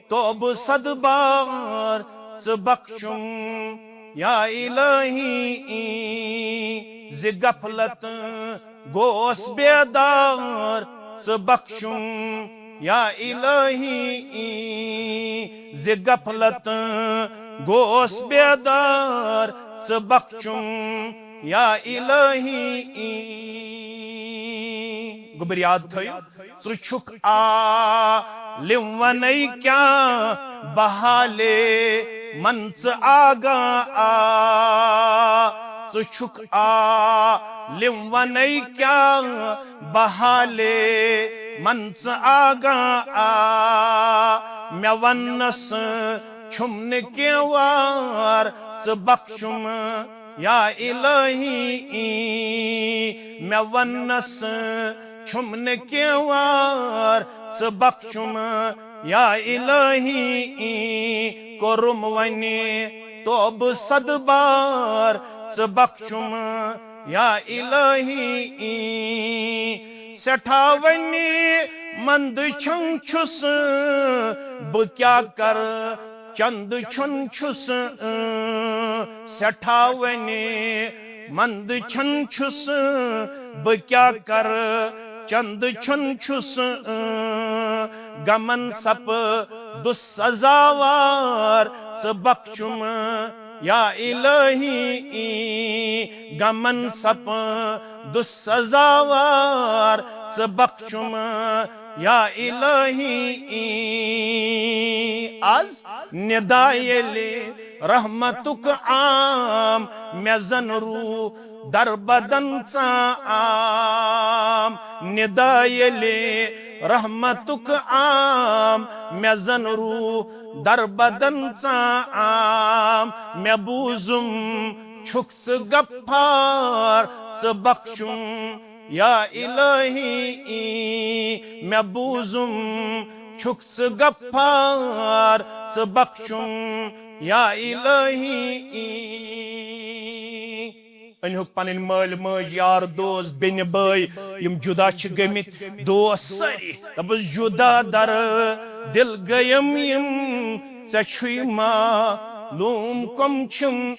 توبہٕ صد بار، ژٕ بخشُم یا الہی۔ زِ غفلت گوس بیدار، ژٕ بخشُم یا الہی۔ زِ غفلت گوس بیدار، ژٕ بخشُم یا الہی۔ گوٚبُر یاد تھٲیِو، ژٕ چھُکھ عالم ونے کیٛاہ بحالے، من ژٕ آگاہ آ۔ ژٕ چھُکھ عالم ونے کیٛاہ بحالے، من ژٕ آگاہ آ۔ مےٚ وننس چھُم نہٕ کینٛہہ وار، ژٕ بخشُم یا الہی۔ مےٚ وننس چھُم نہٕ کینٛہہ وار، ژٕ بخشُم یا الہی۔ کوٚرُم وۄنۍ توبہٕ صد بار، ژٕ بخشُم یا الہی۔ سٮ۪ٹھاہ وۄنۍ مندٕ چھنگ چھُس بہٕ، کیٛاہ کرٕ چندٕ چھُن چھُس، اۭں، سٮ۪ٹھاہ وۄنۍ مندٕ چھن چھُس بہٕ، کیٛاہ کرٕ چندٕ چھُن چھُس، اۭں، غمن سپدُس سزاوار، ژٕ بخشُم یا الہی۔ غمن سپدُس سزاوار، ژٕ بخشُم یا الہی۔ از ندا ییٚلہِ رحمتُک عام، مےٚ زن روٗح در بدن ژام۔ ندا ییٚلہِ رحمتُک عام، مےٚ زن روٗح در بدن ژام۔ مےٚ بوٗزُم چھُکھ ژٕ غفار، ژٕ بخشُم یا الہی۔ مےٚ بوٗزُم چھُکھ ژٕ غفار، ژٕ بخشُم یا الہی۔ أنۍہُکھ پنٕنۍ مٲلۍ مٲج، یار دوست، بیٚنہِ بٲے، یِم جُدا چھِ گٔمٕتۍ، دوس سٲری۔ دَپُس جُدا در دِل گٔیم یِم، ژےٚ چھُے معلوٗم کۄم چھِم۔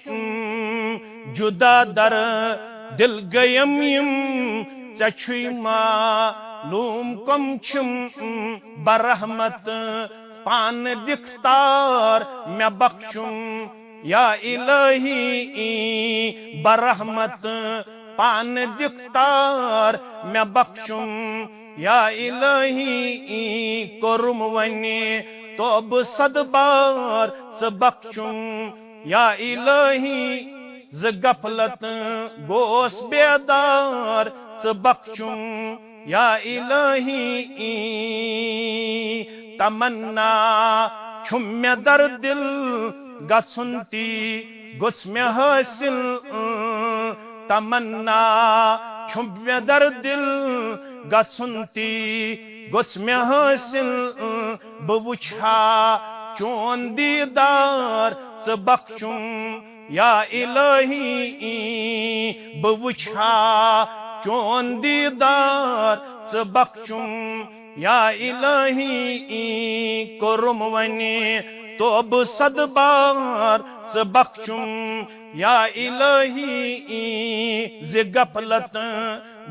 جُدا در دِل گٔیم یِم، ژےٚ چھُے معلوٗم کۄم چھِم۔ برحمت پانہٕ دِکھ تار، مےٚ بخشُم یا الہی۔ برحمت پانہٕ دِکھ تار، مےٚ بخشُم یا الہی۔ کوٚرُم وۄنۍ توبہٕ صد بار، ژٕ بخشُم یا الہی۔ زِ غفلت گوس بیدار، ژٕ بخشُم یا الہی۔ تمنا چھُم مےٚ در دِل گژھُن، تی گوٚژھ مےٚ حٲصِل۔ تمنا چھُم مےٚ در دِل گژھُن، تی گوٚژھ مےٚ حٲصِل۔ بہٕ وٕچھِ ہا چون دیٖدار، ژٕ بخشُم یا الہی۔ بہٕ وٕچھِ ہا چون دیٖدار، ژٕ بخشُم یا الہی۔ کوٚرُم وۄنۍ توبہٕ صد بار، ژٕ بخشُم یا الہی۔ زِ غفلت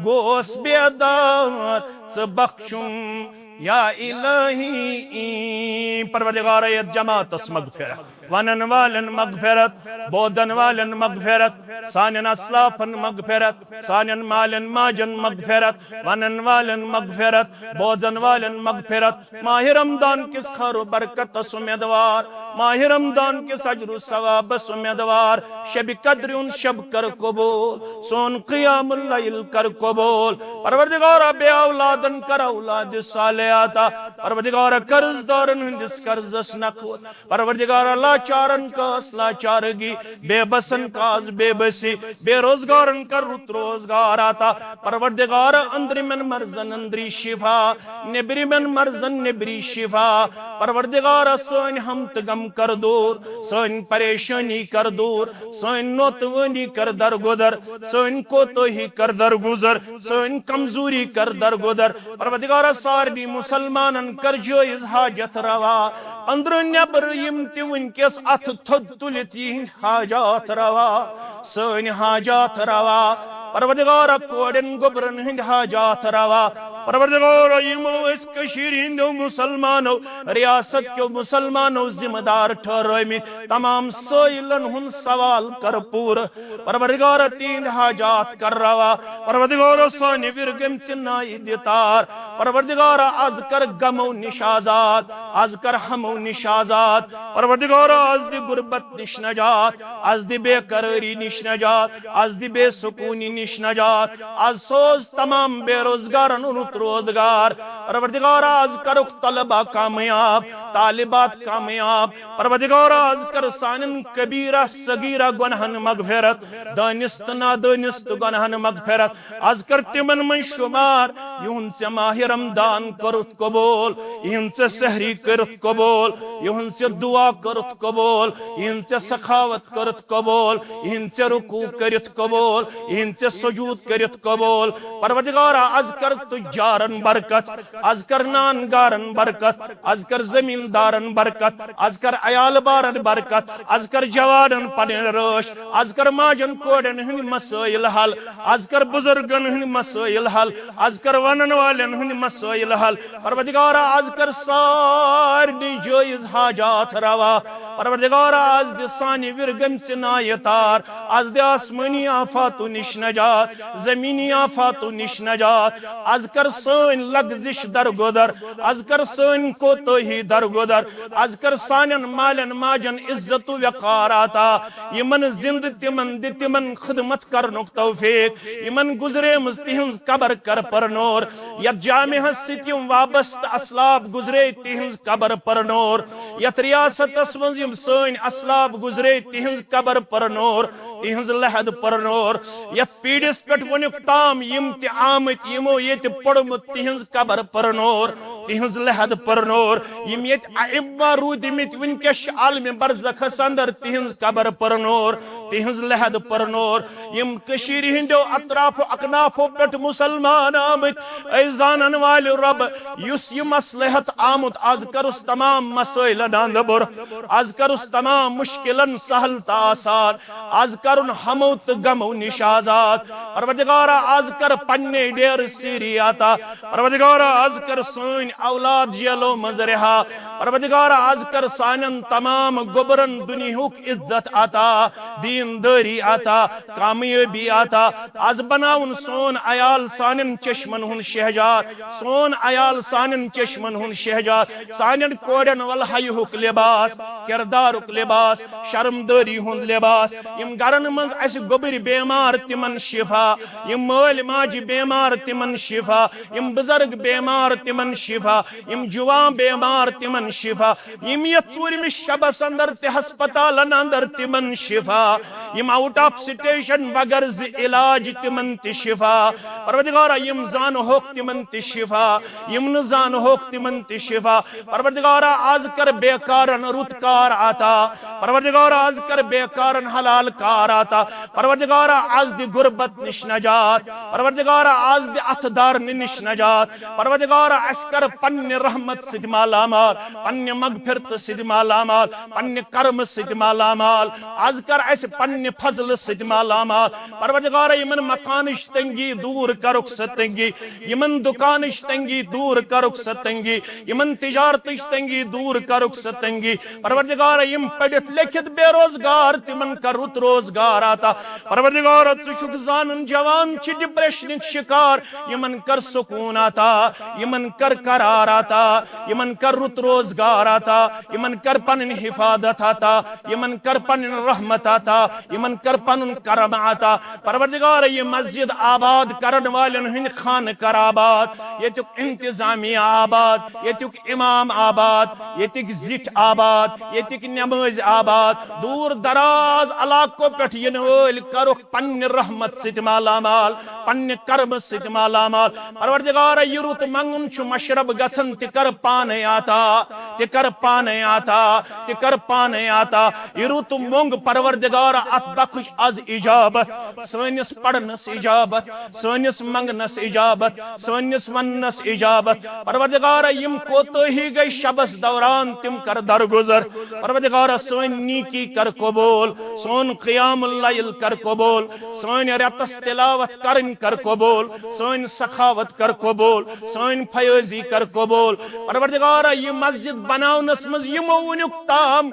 گوس بیدار، ژٕ بخشُم یا الہی۔ پروردگارا، یتھ جماعتس مغفرت، ونن والٮ۪ن مغفرت، بوزن والٮ۪ن مغفرت، سانٮ۪ن اسلافن مغفرت، سانٮ۪ن مالٮ۪ن ماجن مغفرت، ونن والٮ۪ن مغفرت، بوزن والٮ۪ن مغفرت۔ ماہِ رمضان کِس خٲر و برکتس اُمیدوار، ماہِ رمضان کِس اجر و ثوابس اُمیدوار۔ شبِ قدرِ ہُنٛد شب کر قبول، سون قیام اللیل کر قبول۔ پروردگارا، بے اولادن کر اولاد صالح عطا۔ پروردگارا، قرض دارن ہٕنٛدِس قرضس نکھوت۔ پروردگارا، لا لاچارن کاس لاچارگی، بے بسن کاس بے بسی، بے روزگارن کر رُت روزگار عطا۔ پروردگار، أنٛدرِمٮ۪ن مرضن أنٛدری شفا، نیٚبرِمٮ۪ن مرضن نیٚبری شفا۔ پروردگار، سٲنۍ ہم تہٕ غم کر دوٗر، سٲنۍ پریشٲنی کر دوٗر، سٲنۍ نوتوٲنی کر درگُدر، سٲنۍ کوتٲہی کر درگُزر، سٲنۍ کمزوری کر درگُدر۔ پروردگارا، سارنٕے مسلمانن کر جٲیز حاجت روا۔ أنٛدرٕ نٮ۪برٕ یِم تہِ وٕنکیٚس اتھٕ تھوٚد تُلِتھ یِہنٛدۍ حاجات روا، سٲنۍ حاجات روا۔ پروردگارا، کورٮ۪ن گوٚبرن ہٕنٛدۍ حاجات روا۔ پروردگارا، یِمو أسۍ کٔشیٖرِ ہٕنٛدیو مسلمانو، ریاست کیو مسلمانو ذمہٕ دار ٹھہرٲومٕتۍ، تمام سٲیلن ہُنٛد سوال کر پوٗرٕ۔ پروردگارا، تِہنٛدۍ حاجات کر روا۔ پروردگارا، سانہِ وِرِ گٔمژِ نایہِ دِ تار۔ پروردگارا، از کر غمو نِش آزاد، از کر ہمو نِش آزاد۔ پروردگارا، از دِ غربت نِش نجات، از دِ بے قرٲری نِش نجات، از دِ بے سکوٗنی نِش نجات۔ از سوز تمام بے روزگارن رُت روزگار۔ پروردگارا، از کرُکھ طلبہ کامیاب، طالبات کامیاب۔ پروردگارا، از کر سانٮ۪ن کبیرہ صغیرہ گۄنہن مغفرت، دٲنِستہٕ نادٲنِستہٕ گۄنہن مغفرت۔ از کر تِمن منٛز شُمار، یِہُنٛد ژےٚ ماہِ رمضان کوٚرُتھ قبوٗل، یِہُنٛد ژےٚ سحری کٔرِتھ قبوٗل، یِہُنٛد ژےٚ دُعا کٔرِتھ قبوٗل، یِہُنٛد ژےٚ سخاوت کٔرِتھ قبوٗل، یِہُنٛد ژےٚ رکوع کٔرِتھ قبوٗل، یِہُنٛد ژےٚ سجود کٔرِتھ قبوٗل۔ پروردگارا، از کر تُجارن برکت، از کر نان گارن برکت، از کر زمیٖندارن برکت، از کر عیال بارن برکت، از کر جوانن پنٕنۍ رٲچھ، از کر ماجن کورٮ۪ن ہٕنٛدۍ مسٲیل حل، از کر بزرگن ہٕنٛدۍ مسٲیل حل، از کر ونن والٮ۪ن ہٕنٛدۍ مسٲیل حل۔ پروردگارا، از کر سارنٕے جٲیز حاجات روا۔ پروردگارا، از دِ سانہِ وِرِ گٔمژِ نایہِ تار، از دِ آسمٲنی آفاتو نِش نجات، زمینی آفاتو نِش نجات۔ از کر سٲنۍ لغزش درگُدر، از کر سٲنۍ کوتٲہی درگُدر، از کر سانٮ۪ن مالٮ۪ن ماجن عزت و وقار عطا۔ یِمن زندٕ تِمن دِ تِمن خدمت کرنُک توفیق۔ یِمن گُزریمٕژ تِہنٛز قبر کر پرنور۔ یتھ جامعس سۭتۍ یِم وابستہٕ اسلاف گُزرے، تِہنٛز قبر پرنور۔ یتھ ریاستس منٛز یِم سٲنۍ اسلاف گُزرے، تِہنٛز قبر پرنور، تِہنٛز لحد پرنور۔ یتھ پیٖڑِس پٮ۪ٹھ وُنیُک تام یِم تہِ آمٕتۍ، یِمو ییٚتہِ پوٚرمُت، تِہنٛز قبر پرنور، تِہنٛز لحد پرنور۔ یِم ییٚتہِ ائمہ روٗدۍمٕتۍ، وُنکیٚس چھِ عالمِ برزخس اندر، تِہنٛز قبر پرنور، تِہنٛز لحد پرنور۔ یِم کٔشیٖرِ ہٕنٛدیو اطراف و اکنافو پٮ۪ٹھ مسلمان آمٕتۍ، اے زانن والہِ رۄب، یُس یہِ مصلحت آمُت، از کرُس تمام مسٲیلن اندٕ بُر، از کرُس تمام مشکلن سہل تہٕ آسان۔ از کرُن ہمو تہٕ غمو نِش آزاد۔ پروردگارا، از کر پننے ڈیرٕ سیٖری عطا۔ پروردگارا، از کر سٲنۍ اولاد جیلو منٛز رہا۔ پروردگارا، از کر سانٮ۪ن تمام گوٚبرن دُنیہُک عزت عطا، دیندٲری عطا، کامیٲبی عطا۔ از بناوُن سون عیال سانٮ۪ن چشمن ہُنٛد شہجار، سون عیال سانٮ۪ن چشمن ہُنٛد شہجار، سانٮ۪ن کورٮ۪ن ولہیہُک لباس، کردارُک لباس، شرمدٲری ہُنٛد لباس۔ یِم گرن منٛز اسہِ گوٚبٕرۍ بیمار، تِمن شفا۔ یِم مٲلۍ ماجہِ بیمار، تِمن شفا۔ یِم بزرگ بیمار، تِمن شفا۔ یِم جوان بیمار، تِمن شفا۔ یِم یتھ ژوٗرمِس شبس اندر تہِ ہسپتالن اندر، تِمن شفا۔ یِم out of station بغٲر زِ علاج، تِمن تہِ شفا۔ پروردگارا، یِم زانہوکھ، تِمن تہِ شفا۔ یِم نہٕ زانہوکھ، تِمن تہِ شفا۔ پروردگارا، از کر بیکارن رُت کار عطا۔ پروردگارا، از کر بیکارن حلال کار عطا۔ پروردگارا، از دِ غربت نِش نجات۔ پروردگارا، از دِ اتھٕ دارنہٕ نِش نجات۔ پروردگارا، اسہِ کر پننہِ رحمت سۭتۍ مالامال، پننہِ مغفرتہٕ سۭتۍ مالامال، پننہِ کرمہٕ سۭتۍ مالامال۔ از کر اسہِ پننہِ فضلہٕ سۭتۍ مالامال۔ پروردگارا، یِمن مکانٕچ تنگی دوٗر کرُکھ سۄ تنگی، یِمن دُکانٕچ تنگی دوٗر کرُکھ سۄ تنگی، یِمن تجارتٕچ تنگی دوٗر کرُکھ سۄ تنگی۔ پروردگارا، یِم پٔرِتھ لیکھِتھ بے روزگار، تِمن کر رُت روزگار عطا۔ پروردگارا، ژٕ چھُکھ زانان، جوان چھِ ڈپریشنٕکۍ شکار، یِمن کر سکوٗن عطا، یِمن کر قرار عطا، یِمن کر رُت روزگار عطا، یِمن کر پنٕنۍ حفاظت عطا، یِمن کر پنٕنۍ رحمت عطا۔ یِمن کر پنُن کرم عطا۔ پروردگار، یہِ مسجد آباد کرن والٮ۪ن ہٕنٛدۍ خانہٕ کر آباد، ییٚتیُک انتظامیہ آباد، ییٚتیُک امام آباد، ییٚتِکۍ زِٹھۍ آباد، ییٚتِکۍ نمٲزۍ آباد، دوٗر دراز علاقو پٮ۪ٹھ یِنہٕ وٲلۍ کرُکھ پننہِ رحمت سۭتۍ مالا مال، پننہِ کرمہٕ سۭتۍ مالا مال۔ پروردگارا، یہِ رُت منٛگُن چھُ مشرب گژھان، تہِ کر پانے عطا، تہِ کر پانے عطا، تہِ کر پانے عطا۔ یہِ رُت مۄنگ پروردگارا، اتھ بخش از اجابت، سٲنِس پرنس اجابت، سٲنِس منٛگنس اجابت، سٲنِس وننس اجابت۔ پروردگارا، یِم کوتٲہی گٔے شبس دوران، تِم کر درگُزر۔ پروردگارا، سٲنۍ نیکی کر قبول، سون قیام اللیل کر قبول، سٲنۍ رٮ۪تس تلاوت کرٕنۍ کر قبول، سٲنۍ سخاوت کر قبول، سٲنۍ فیٲضی کر قبول۔ پروردگارا، یہِ مسجد بناونس منٛز یِمو وُنیُک تام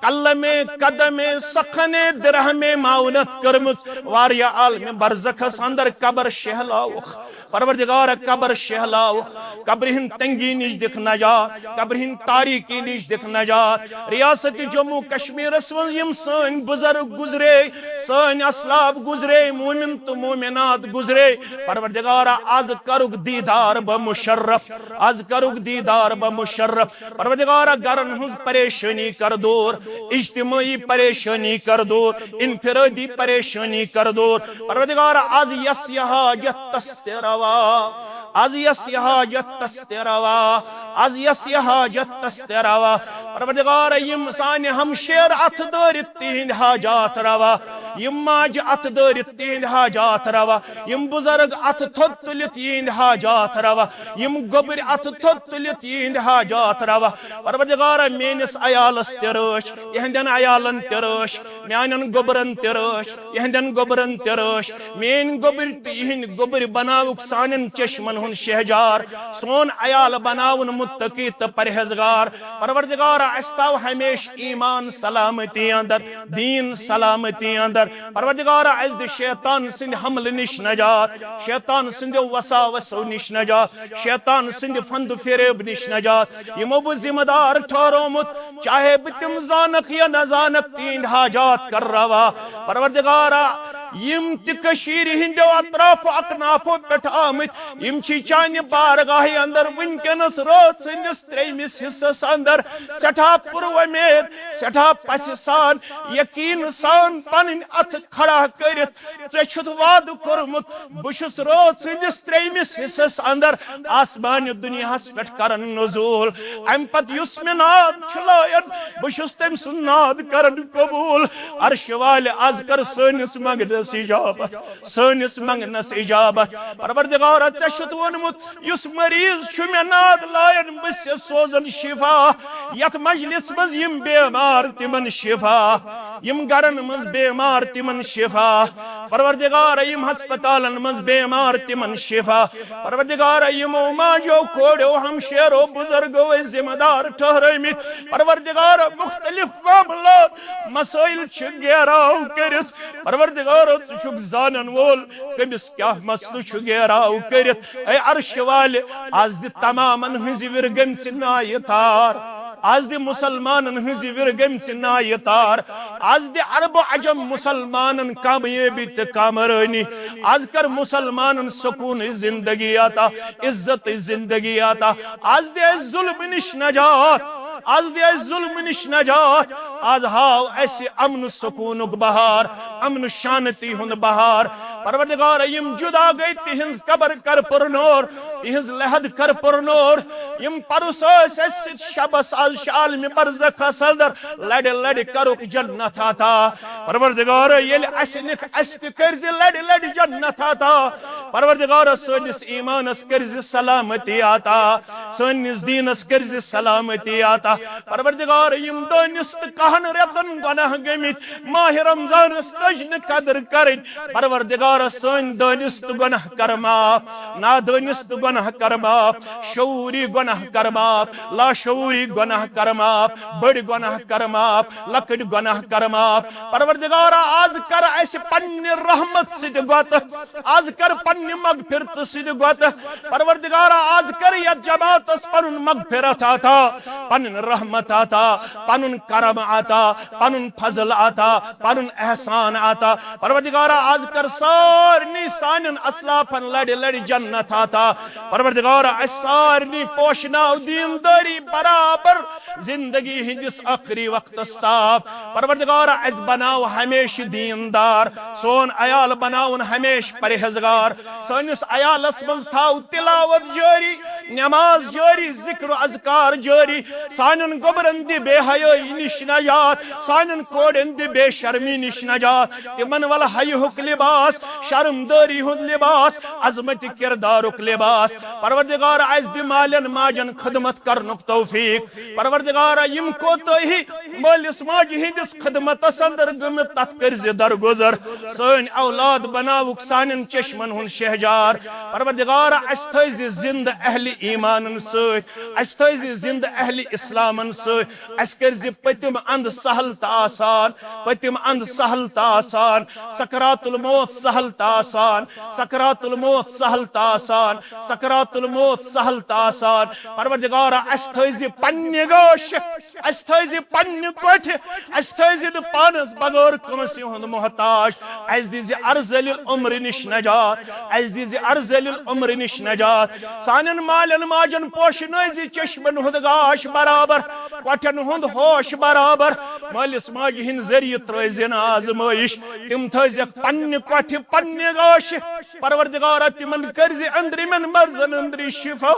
قلمِ قدمِ سخنِ درہمِ معاونت کٔرمٕژ، واریاہ عالمِ برزخس اندر قبر شہلاوُکھ۔ پروردگارا، قبر شہلاوُکھ، قبرِ ہٕنٛدِ تنگی نِش دِکھ نجات، قبرِ ہٕنٛدِ تاریکی نِش دِکھ نجات۔ ریاست جموں کشمیرس منٛز یِم سٲنۍ بزرگ گُزرے، سٲنۍ اسلاف گُزرے، مومن تہٕ مومنات گُزرے، پروردگارا، از کرُکھ دیدار بہ مشرف، از کرُکھ دیدار بہ مشرف۔ پروردگارا، گرن ہٕنٛز پریشٲنی کر دوٗر، اجتمٲعی پریشٲنی کر دوٗر، انفرٲدی پریشٲنی کر دوٗر۔ پروردگارا، از یس یہِ حاجت تس تہِ روا، از یس یہِ حاجت تس تہِ روا، از یس یہِ حاجت تس تہِ روا۔ پروردگارا، یِم سانہِ ہمشیر اتھٕ دٲرِتھ تِہنٛدۍ حاجات روا، یِم ماجہِ اتھٕ دٲرِتھ تِہنٛدۍ حاجات روا، یِم بزرگ اتھٕ تھوٚد تُلِتھ یِہنٛدۍ حاجات روا، یِم گوٚبٕرۍ اتھٕ تھوٚد تُلِتھ یِہنٛدۍ حاجات روا۔ پروردگارا، میٲنِس عیالس تہِ رٲچھ، یِہنٛدٮ۪ن عیالن تہِ رٲچھ، میانٮ۪ن گوٚبرن تہِ رٲچھ، یِہنٛدٮ۪ن گوٚبرن تہِ رٲچھ۔ میٲنۍ گوٚبٕرۍ تہٕ یِہنٛدۍ گوٚبٕرۍ بناوُکھ سانٮ۪ن چشمن ہُنٛد شہجار، سون عیال بناوُن متقی تہٕ پرہیزگار۔ پروردگارا، اسہِ تھاو ہمیشہٕ ایمان سلامتی اندر، دین سلامتی اندر۔ پروردگارا، اسہِ دِ شیطان سٕنٛدِ حملہٕ نِش نجات، شیطان سٕنٛدِ وساوسو نِش نجات، شیطان سٕنٛدِ فند فریب نِش نجات۔ یِمو بہٕ ذمہٕ دار ٹھہرومُت، چاہے بہٕ تِم زانکھ یا نہ زانکھ، تِہنٛدۍ حاجات کر روا۔ پروردگارا، یِم تہِ کٔشیٖرِ ہٕنٛدیو اطرافو اکنافو پٮ۪ٹھ آمٕتۍ، یِم چھِ چانہِ بارگاہہِ اندر وٕنکیٚنس رٲژ ہٕنٛدِس ترٛیٚیمِس حصس اندر سٮ۪ٹھاہ پُر وۄمید، سٮ۪ٹھاہ پژھِ سان، یقین سان پنٕنۍ اتھٕ کھڑا کٔرِتھ۔ ژےٚ چھُتھ وعدٕ کوٚرمُت، بہٕ چھُس رٲژ ہٕنٛدِس ترٛیٚیمِس حصس اندر آسمانہِ دُنیاہس پٮ۪ٹھ کران نزول۔ امہِ پتہٕ یُس مےٚ ناد چھُ لایان، بہٕ چھُس تٔمۍ سُنٛد ناد کران قبول۔ عرشہِ والہِ، از کر سٲنِس منٛگنس اجابت، سٲنِس منٛگنس اجابت۔ پروردگارا، ژےٚ چھُتھ ووٚنمُت، یُس مریض چھُ مےٚ ناد لایان، بہٕ چھُسے سوزان شفا۔ یتھ مجلس منٛز یِم بیمار، تِمن شفا۔ یِم گرن منٛز بیمار، تِمن شفا۔ پروردگارا، یِم ہسپتالن منٛز بیمار، تِمن شفا۔ پروردگارا، یِمو ماجو، کوڑیو، ہمشیرو، بزرگو أسۍ ذمہٕ دار ٹھہرٲومٕتۍ۔ پروردگارا، مختلف معاملات، مسائل چھِ گیراو کٔرِتھ۔ پروردگارا، ژٕ چھُکھ زانن وول، کٔمِس کیٛاہ مسلہٕ چھُ گیراو کٔرِتھ۔ اے عرشہِ والہِ، از دِ تمامن ہٕنٛزِ وِرِ گٔمژِ نایہِ تار۔ از دِ مسلمانن ہٕنٛزِ وِرِ گٔمژِ نایہِ تار۔ از دِ عرب و عجم مسلمانن کامیٲبی تہٕ کامرٲنی۔ از کر مسلمانن سکوٗنٕچ زندگی عطا، عزتٕچ زندگی عطا۔ از دِ اَسہِ ظلمہٕ نِش نجات۔ از دِ اَسہِ ظلمہٕ نِش نجات۔ از ہاو اَسہِ امن سکوٗنُک بہار، امن شانتی ہُنٛد بہار۔ پروردگار، یِم جدا گٔے، تِہنٛز قبر کر پُرنور، تِہنٛز لحد کر پُرنور۔ یِم پرُس ٲسۍ اَسہِ سۭتۍ شبس، از چھِ عالمِ برزخس اندر، لڑِ لڑِ کرُکھ جنت عطا۔ پروردگار، ییٚلہِ اَسہِ نِکھ، اَسہِ تہِ کٔرزِ لڑِ لڑِ جنت عطا۔ پروردگار، سٲنِس ایمانس کٔرزِ سلامتی عطا، سٲنِس دیٖنس کٔرزِ سلامتی عطا۔ پروردگار، یِم دٲنِس تہٕ کہن رٮ۪تن گۄناہ گٔمٕتۍ، ماہِ رمضانس تٔج نہٕ قدر کرٕنۍ، پروردگار، سٲنۍ دٲنِس تہٕ گۄناہ کر معاف، نادٲنِس تہٕ گۄناہ کر معاف، شعوٗری گۄناہ کر معاف، لاشعوٗری گۄناہ کر معاف، بٔڑۍ گۄناہ کر معاف، لۄکٕٹۍ گۄناہ کر معاف۔ پروردگارا، از کر اسہِ پننہِ رحمت سۭتۍ گۄتہٕ، از کر پننہِ مغفرتہٕ سۭتۍ گۄتہٕ۔ پروردگارا، از کر یتھ جماعتس پنُن مغفرت عطا، پنٕنۍ رحمت عطا، پنُن کرم عطا، پنُن فضل عطا، پنُن احسان عطا۔ پروردگارا، از کر سارنٕے سانٮ۪ن اسلافن لڑِ لڑِ جنت عطا۔ پروردگارا، اسہِ سارنٕے پوشناو دیندٲری برابر زندگی ہٕنٛدِس ٲخری وقتس تام۔ پروردگارا، اسہِ بناو ہمیشہِ دیندار، سون عیال بناوُن ہمیشہِ پرہیزگار۔ سٲنِس عیالس منٛز تھاو تلاوت جٲری، نماز جٲری، ذکر و اذکار جٲری۔ سانٮ۪ن گوٚبرن دِ بے حیٲیی نِش نجات، سانٮ۪ن کورٮ۪ن دِ بے شرمی نِش نجات۔ تِمن ول حیہُک لباس، شرمدٲری ہُنٛد لباس، عظمت کردارُک لباس۔ پروردگار، اسہِ دِ مالٮ۪ن ماجن خدمت کرنُک توفیق۔ پروردگارا، یِم کوتٲہی مٲلِس ماجہِ ہٕنٛدِس خدمتس اندر گٔمٕتۍ، تتھ کٔرۍ زِ درگُزر۔ سٲنۍ اولاد بناوُکھ سانٮ۪ن چشمن ہُنٛد شہجار۔ پروردگارا، اسہِ تھٲوزِ زندٕ اہلِ ایمانن سۭتۍ، اسہِ تھٲوزِ زندٕ اہلِ اسلامن سۭتۍ۔ اسہِ کٔرۍ زِ پٔتِم اند سہل تہٕ آسان، پٔتِم اند سہل تہٕ آسان، سکرات الموت سہل تہٕ آسان، سکرات الموت سہل تہٕ آسان، سکرات الموت سہل تہٕ آسان۔ پروردگارا، اسہِ تھٲوزِ پننہِ گاشہِ، اسہِ تھٲوزِ پننہِ کۄٹھِ، اسہِ تھٲوزِ نہٕ پانس بغٲر کٲنٛسہِ ہُنٛد محتاج۔ اسہِ دیٖزِ ارذل العمر نِش نجات، اسہِ دیٖزِ ارذل العمر نِش نجات۔ سانٮ۪ن مالٮ۪ن ماجن پوشنٲوزِ چشمن ہُنٛد گاش برابر، کۄٹھٮ۪ن ہُنٛد ہوش برابر۔ مٲلِس ماجہِ ہٕنٛدِ ذٔریعہٕ ترٲوزِ نہٕ آزمٲیش، تِم تھٲوزٮ۪کھ پننہِ کۄٹھِ، پننہِ گاشہِ۔ پروردگارا، تِمن کٔرزِ أنٛدرِمٮ۪ن مرضن أنٛدری شفا،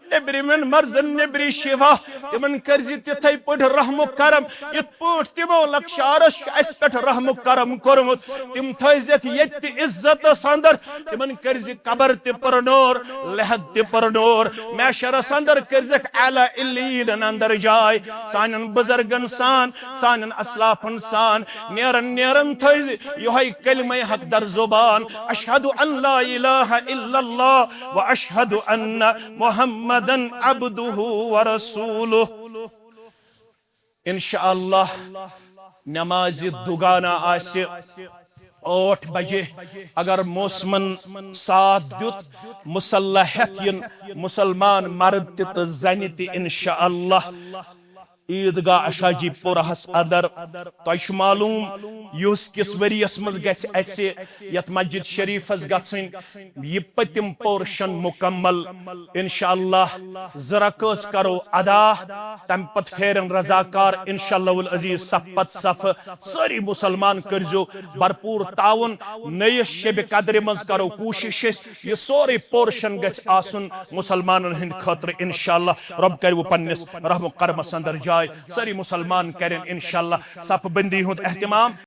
نیٚبرِمٮ۪ن مرضن نیٚبری شفا۔ تِمن کٔرزِ تِتھے پٲٹھۍ رحم و کرم، یِتھ پٲٹھۍ تِمو لۄکچارس چھُ اسہِ پٮ۪ٹھ رحم و کرم کوٚرمُت۔ تِم تھٲوزٮ۪کھ ییٚتہِ تہِ عزتس اندر، تِمن کٔرزِ قبر تہِ پرنور، لحد تہِ پرنور، محشرس اندر کٔرزٮ۪کھ اعلیٰ علیٖنن اندر جاے۔ سانٮ۪ن بزرگن سان، سانٮ۪ن اسلافن سان نیرن نیرن تھٲوزِ یِہوٚے کلمہ حق در زبان، اشہد ان لا الہ الا اللہ و اشہد ان محمدن عبدہ و رسولہ۔ انشاءاللہ نمازِ دُگانہ آسہِ ٲٹھ بجے۔ اگر موسمن ساتھ دیُت، مصلح ہٮ۪تھ یِن مسلمان مرد تہِ تہٕ زنہِ تہِ انشاءاللہ عیدگاہ اشاجی پورہس اندر۔ تۄہہِ چھُ معلوم، یُس کِس ؤریس منٛز گژھِ اسہِ یتھ مسجد شریفس گژھٕنۍ، یہِ پٔتِم پورشن مکمل۔ انشاءاللہ زٕ رکٲژ کرو ادا، تمہِ پتہٕ پھیرن رضاکار انشاءاللہ العزیز صف پتہٕ صف۔ سٲری مسلمان کٔرزیو بھرپور تعاون۔ نٔیِس شبِ قدرِ منٛز کرو کوٗشش أسۍ، یہِ سورُے پورشن گژھِ آسُن مسلمانن ہٕنٛدِ خٲطرٕ۔ انشاءاللہ رۄب کرِ وۄنۍ پننِس رحم و کرمس اندر جاے۔ سٲری مسلمان کرن انشاءاللہ صف بندی ہُنٛد اہتمام۔